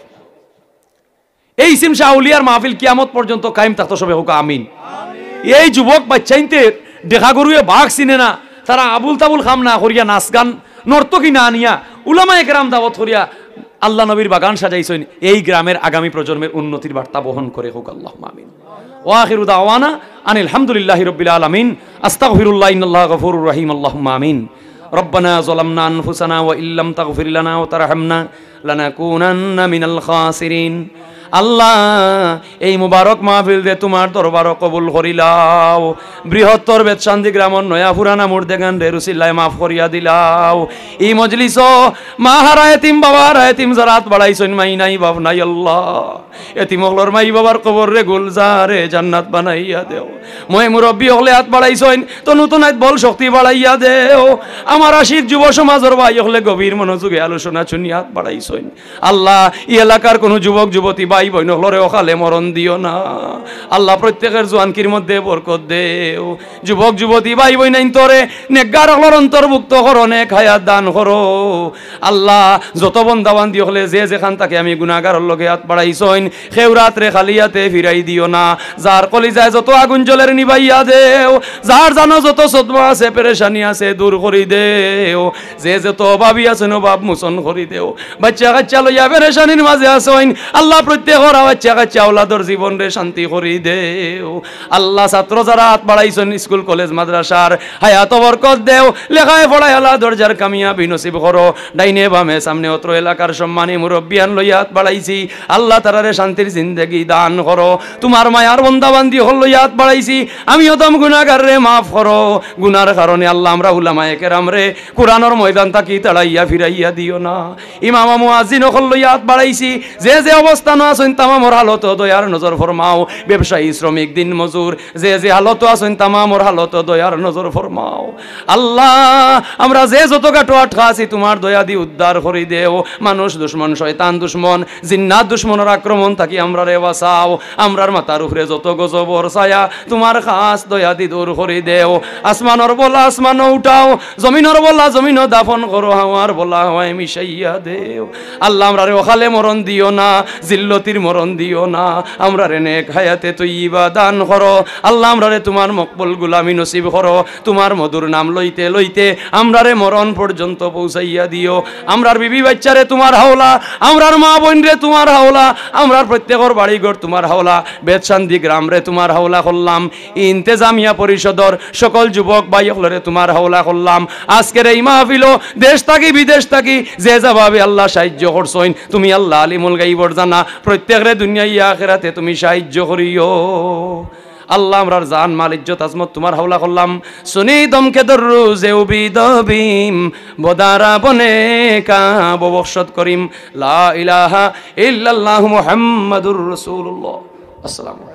এই ইসিম শাহ আউলিয়ার মাহফিল কিয়ামত পর্যন্ত কায়েম থাকতো, সবে হোক আমিন। এই যুবক বাইচ্চাইন্তে দেখা গরুয়ে বাঘ চিনে না, তারা আবুল তাবুল কাম না করিয়া নাচ গান নর্তকী না আনিয়া উলামায়ে কেরাম দাওয়াত করিয়া আল্লাহ নবীর বাগান সাজাইছইন, এই গ্রামের আগামী প্রজন্মের উন্নতির বার্তা বহন করে হোক, আল্লাহুম্মা আমিন। ওয়া আখিরু দাওয়ানা আনিল হামদুলিল্লাহি রাব্বিল আলামিন। আস্তাগফিরুল্লাহ, ইন্নাল্লাহা গফুরুর রহিম, আল্লাহুম্মা আমিন। রব্বানা যালামনা আনফুসানা ওয়া ইল্লাম তাগফির লানা ওয়া তারহামনা লানাকুনান্না মিনাল খাসিরিন। আল্লাহ, এই মুবারক মাহফিলরে তুমার দরবারো কবুল করিলাও। বৃহত্তর বেতশান্দি গ্রামর নয়া পুরানা মুর্দেগানরে রুসিল্লায় মাফ করিয়া দিলাও। ই মজলিসো মা হারা এতিম, বাবা হারা এতিম, যারা আত বাড়াইছইন, মাই নাই, বাপ নাই, আল্লাহ, এতিম অকলর মাই বাবার কবররে গুলজারে জান্নাত বানাইয়া দেও। ময় মুরব্বী অকলে আত বাড়াইছইন, তো নতুন আত বল শক্তি বাড়াইয়া দেও। আমার আশিক যুব সমাজর ভাই অকলে গভীর মনোযোগে আলোচনা শুনিয়া আত বাড়াইছইন। আল্লাহ, ই এলাকার কুনু যুবক যুবতী ভাই বইন অকলরে অকালে মরণ দিও না। আল্লাহ, প্রত্যেকের জোয়ানকির মধ্যে বরকত দেও। যুবক যুবতী ভাই বইনাইন্তরে নেকগার অকলর অন্তর্ভুক্ত করো, নেক হায়াত দান করো। আল্লাহ, যত বন্দাবান্দি অকলে যে যেখান থাকি আমি গুনাগারর লগে আত বাড়াইছইন, কেউর আতরে খালি আতে ফিরাই দিও না। যার কলিজায় যত আগুন জ্বলের নিবাইয়া দেও, যার জানো যত সদমা আছে, পেরেশানি আছে, দূর করি দেও। যে যত অভাবী আছইন, অভাব মোচন করি দেও। বাইচ্চা কাইচ্চা লইয়া পেরেশানির মাঝে আছইন, আল্লাহ, প্রত্যেকর বাইচ্চা কাইচ্চা আওলাদর জীবনরে শান্তি করি দেও। আল্লাহ, ছাত্র যারা আত বাড়াইছইন স্কুল, কলেজ, মাদ্রাসার, হায়াতো বরকত দেও, লেখায় পড়ায় আলা দরজার কামিয়াবি নসিব করো। ডাইনে বামে সামনে অত্র এলাকার সম্মানী মুরব্বিয়ান লইয়া আত বাড়াইছি, আল্লাহ, তারারে শান্তির জিন্দেগি দান করো। তুমার মায়ার বন্দাবান্দি অকল লইয়া আত বাড়াইছি, আমি অধম গুনাগাররে মাফ করো। গুনার কারণে, আল্লাহ, আমরা উলামায়ে কেরামরে কুরআনর ময়দান থাকি তাড়াইয়া ফিরাইয়া দিও না। ইমাম মুয়াজ্জিন অকল লইয়া আত বাড়াইছি, যে যে অবস্থানো আছইন তামামর হালতো দয়ার নজর ফরমাও। ব্যবসায়ী, শ্রমিক, দিন মজুর, যে যে হালতো আছইন তামামর হালতো দয়ার নজর ফরমাও। আল্লাহ, আমরা যে যত গাটো আটকা আছি তুমার দয়া দি উদ্ধার করি দেও। মানুষ দুশমন, শয়তান দুশমন, জিন্নাত দুশমনর আক্রমণ থাকি আমরারে বাঁচাও। আমরার মাথার উপরে যত গজবর ছায়া তুমার খাস দয়া দি দূর করি দেও। আসমানর বলা আসমানো উঠাও, জমিনর বলা জমিনো দাফন করো, হাওয়ার বলা হাওয়ায় মিশাইয়া দেও। আল্লাহ, আমরারে অকালে মরণ দিও না, জিল্লতির মরণ দিও না। আমরারে নেক হায়াতে তৈয়বা দান করো। আল্লাহ, আমরারে তুমার মকবুল গুলামি নসিব করো। তুমার মধুর নাম লইতে লইতে আমরারে মরণ পর্যন্ত পৌঁছাইয়া দিও। আমরার বিবি বাচ্চারে তুমার হাওলা, আমরার মা বইনরে তুমার হাওলা, আমরার প্রত্যেকর বাড়িঘর তুমার হাওলা, বেতশান্তি গ্রামরে তুমার হাওলা করলাম। ইন্তেজামিয়া পরিষদর সকল যুবক ভাই অকলরে তুমার হাওলা করলাম। আজকের এই মাহফিলো দেশ থাকি বিদেশ থাকি যে যেভাবে আল্লাহ সাহায্য করছইন, তুমি আল্লাহ আলিমুল গাইবর জানা, প্রত্যেকরে দুনিয়া আখেরাতে তুমি সাহায্য করিও। আল্লাহ, আমরার জান মাল ইজ্জত আজমত তুমার হাওলা করলাম। সুনি দমকে দরু যে উবি দবিম বদারা বনে কা ববখশত করিম। লা ইলাহা ইল্লাল্লাহু মুহাম্মাদুর রাসূলুল্লাহ। আসসালামু আলাইকুম।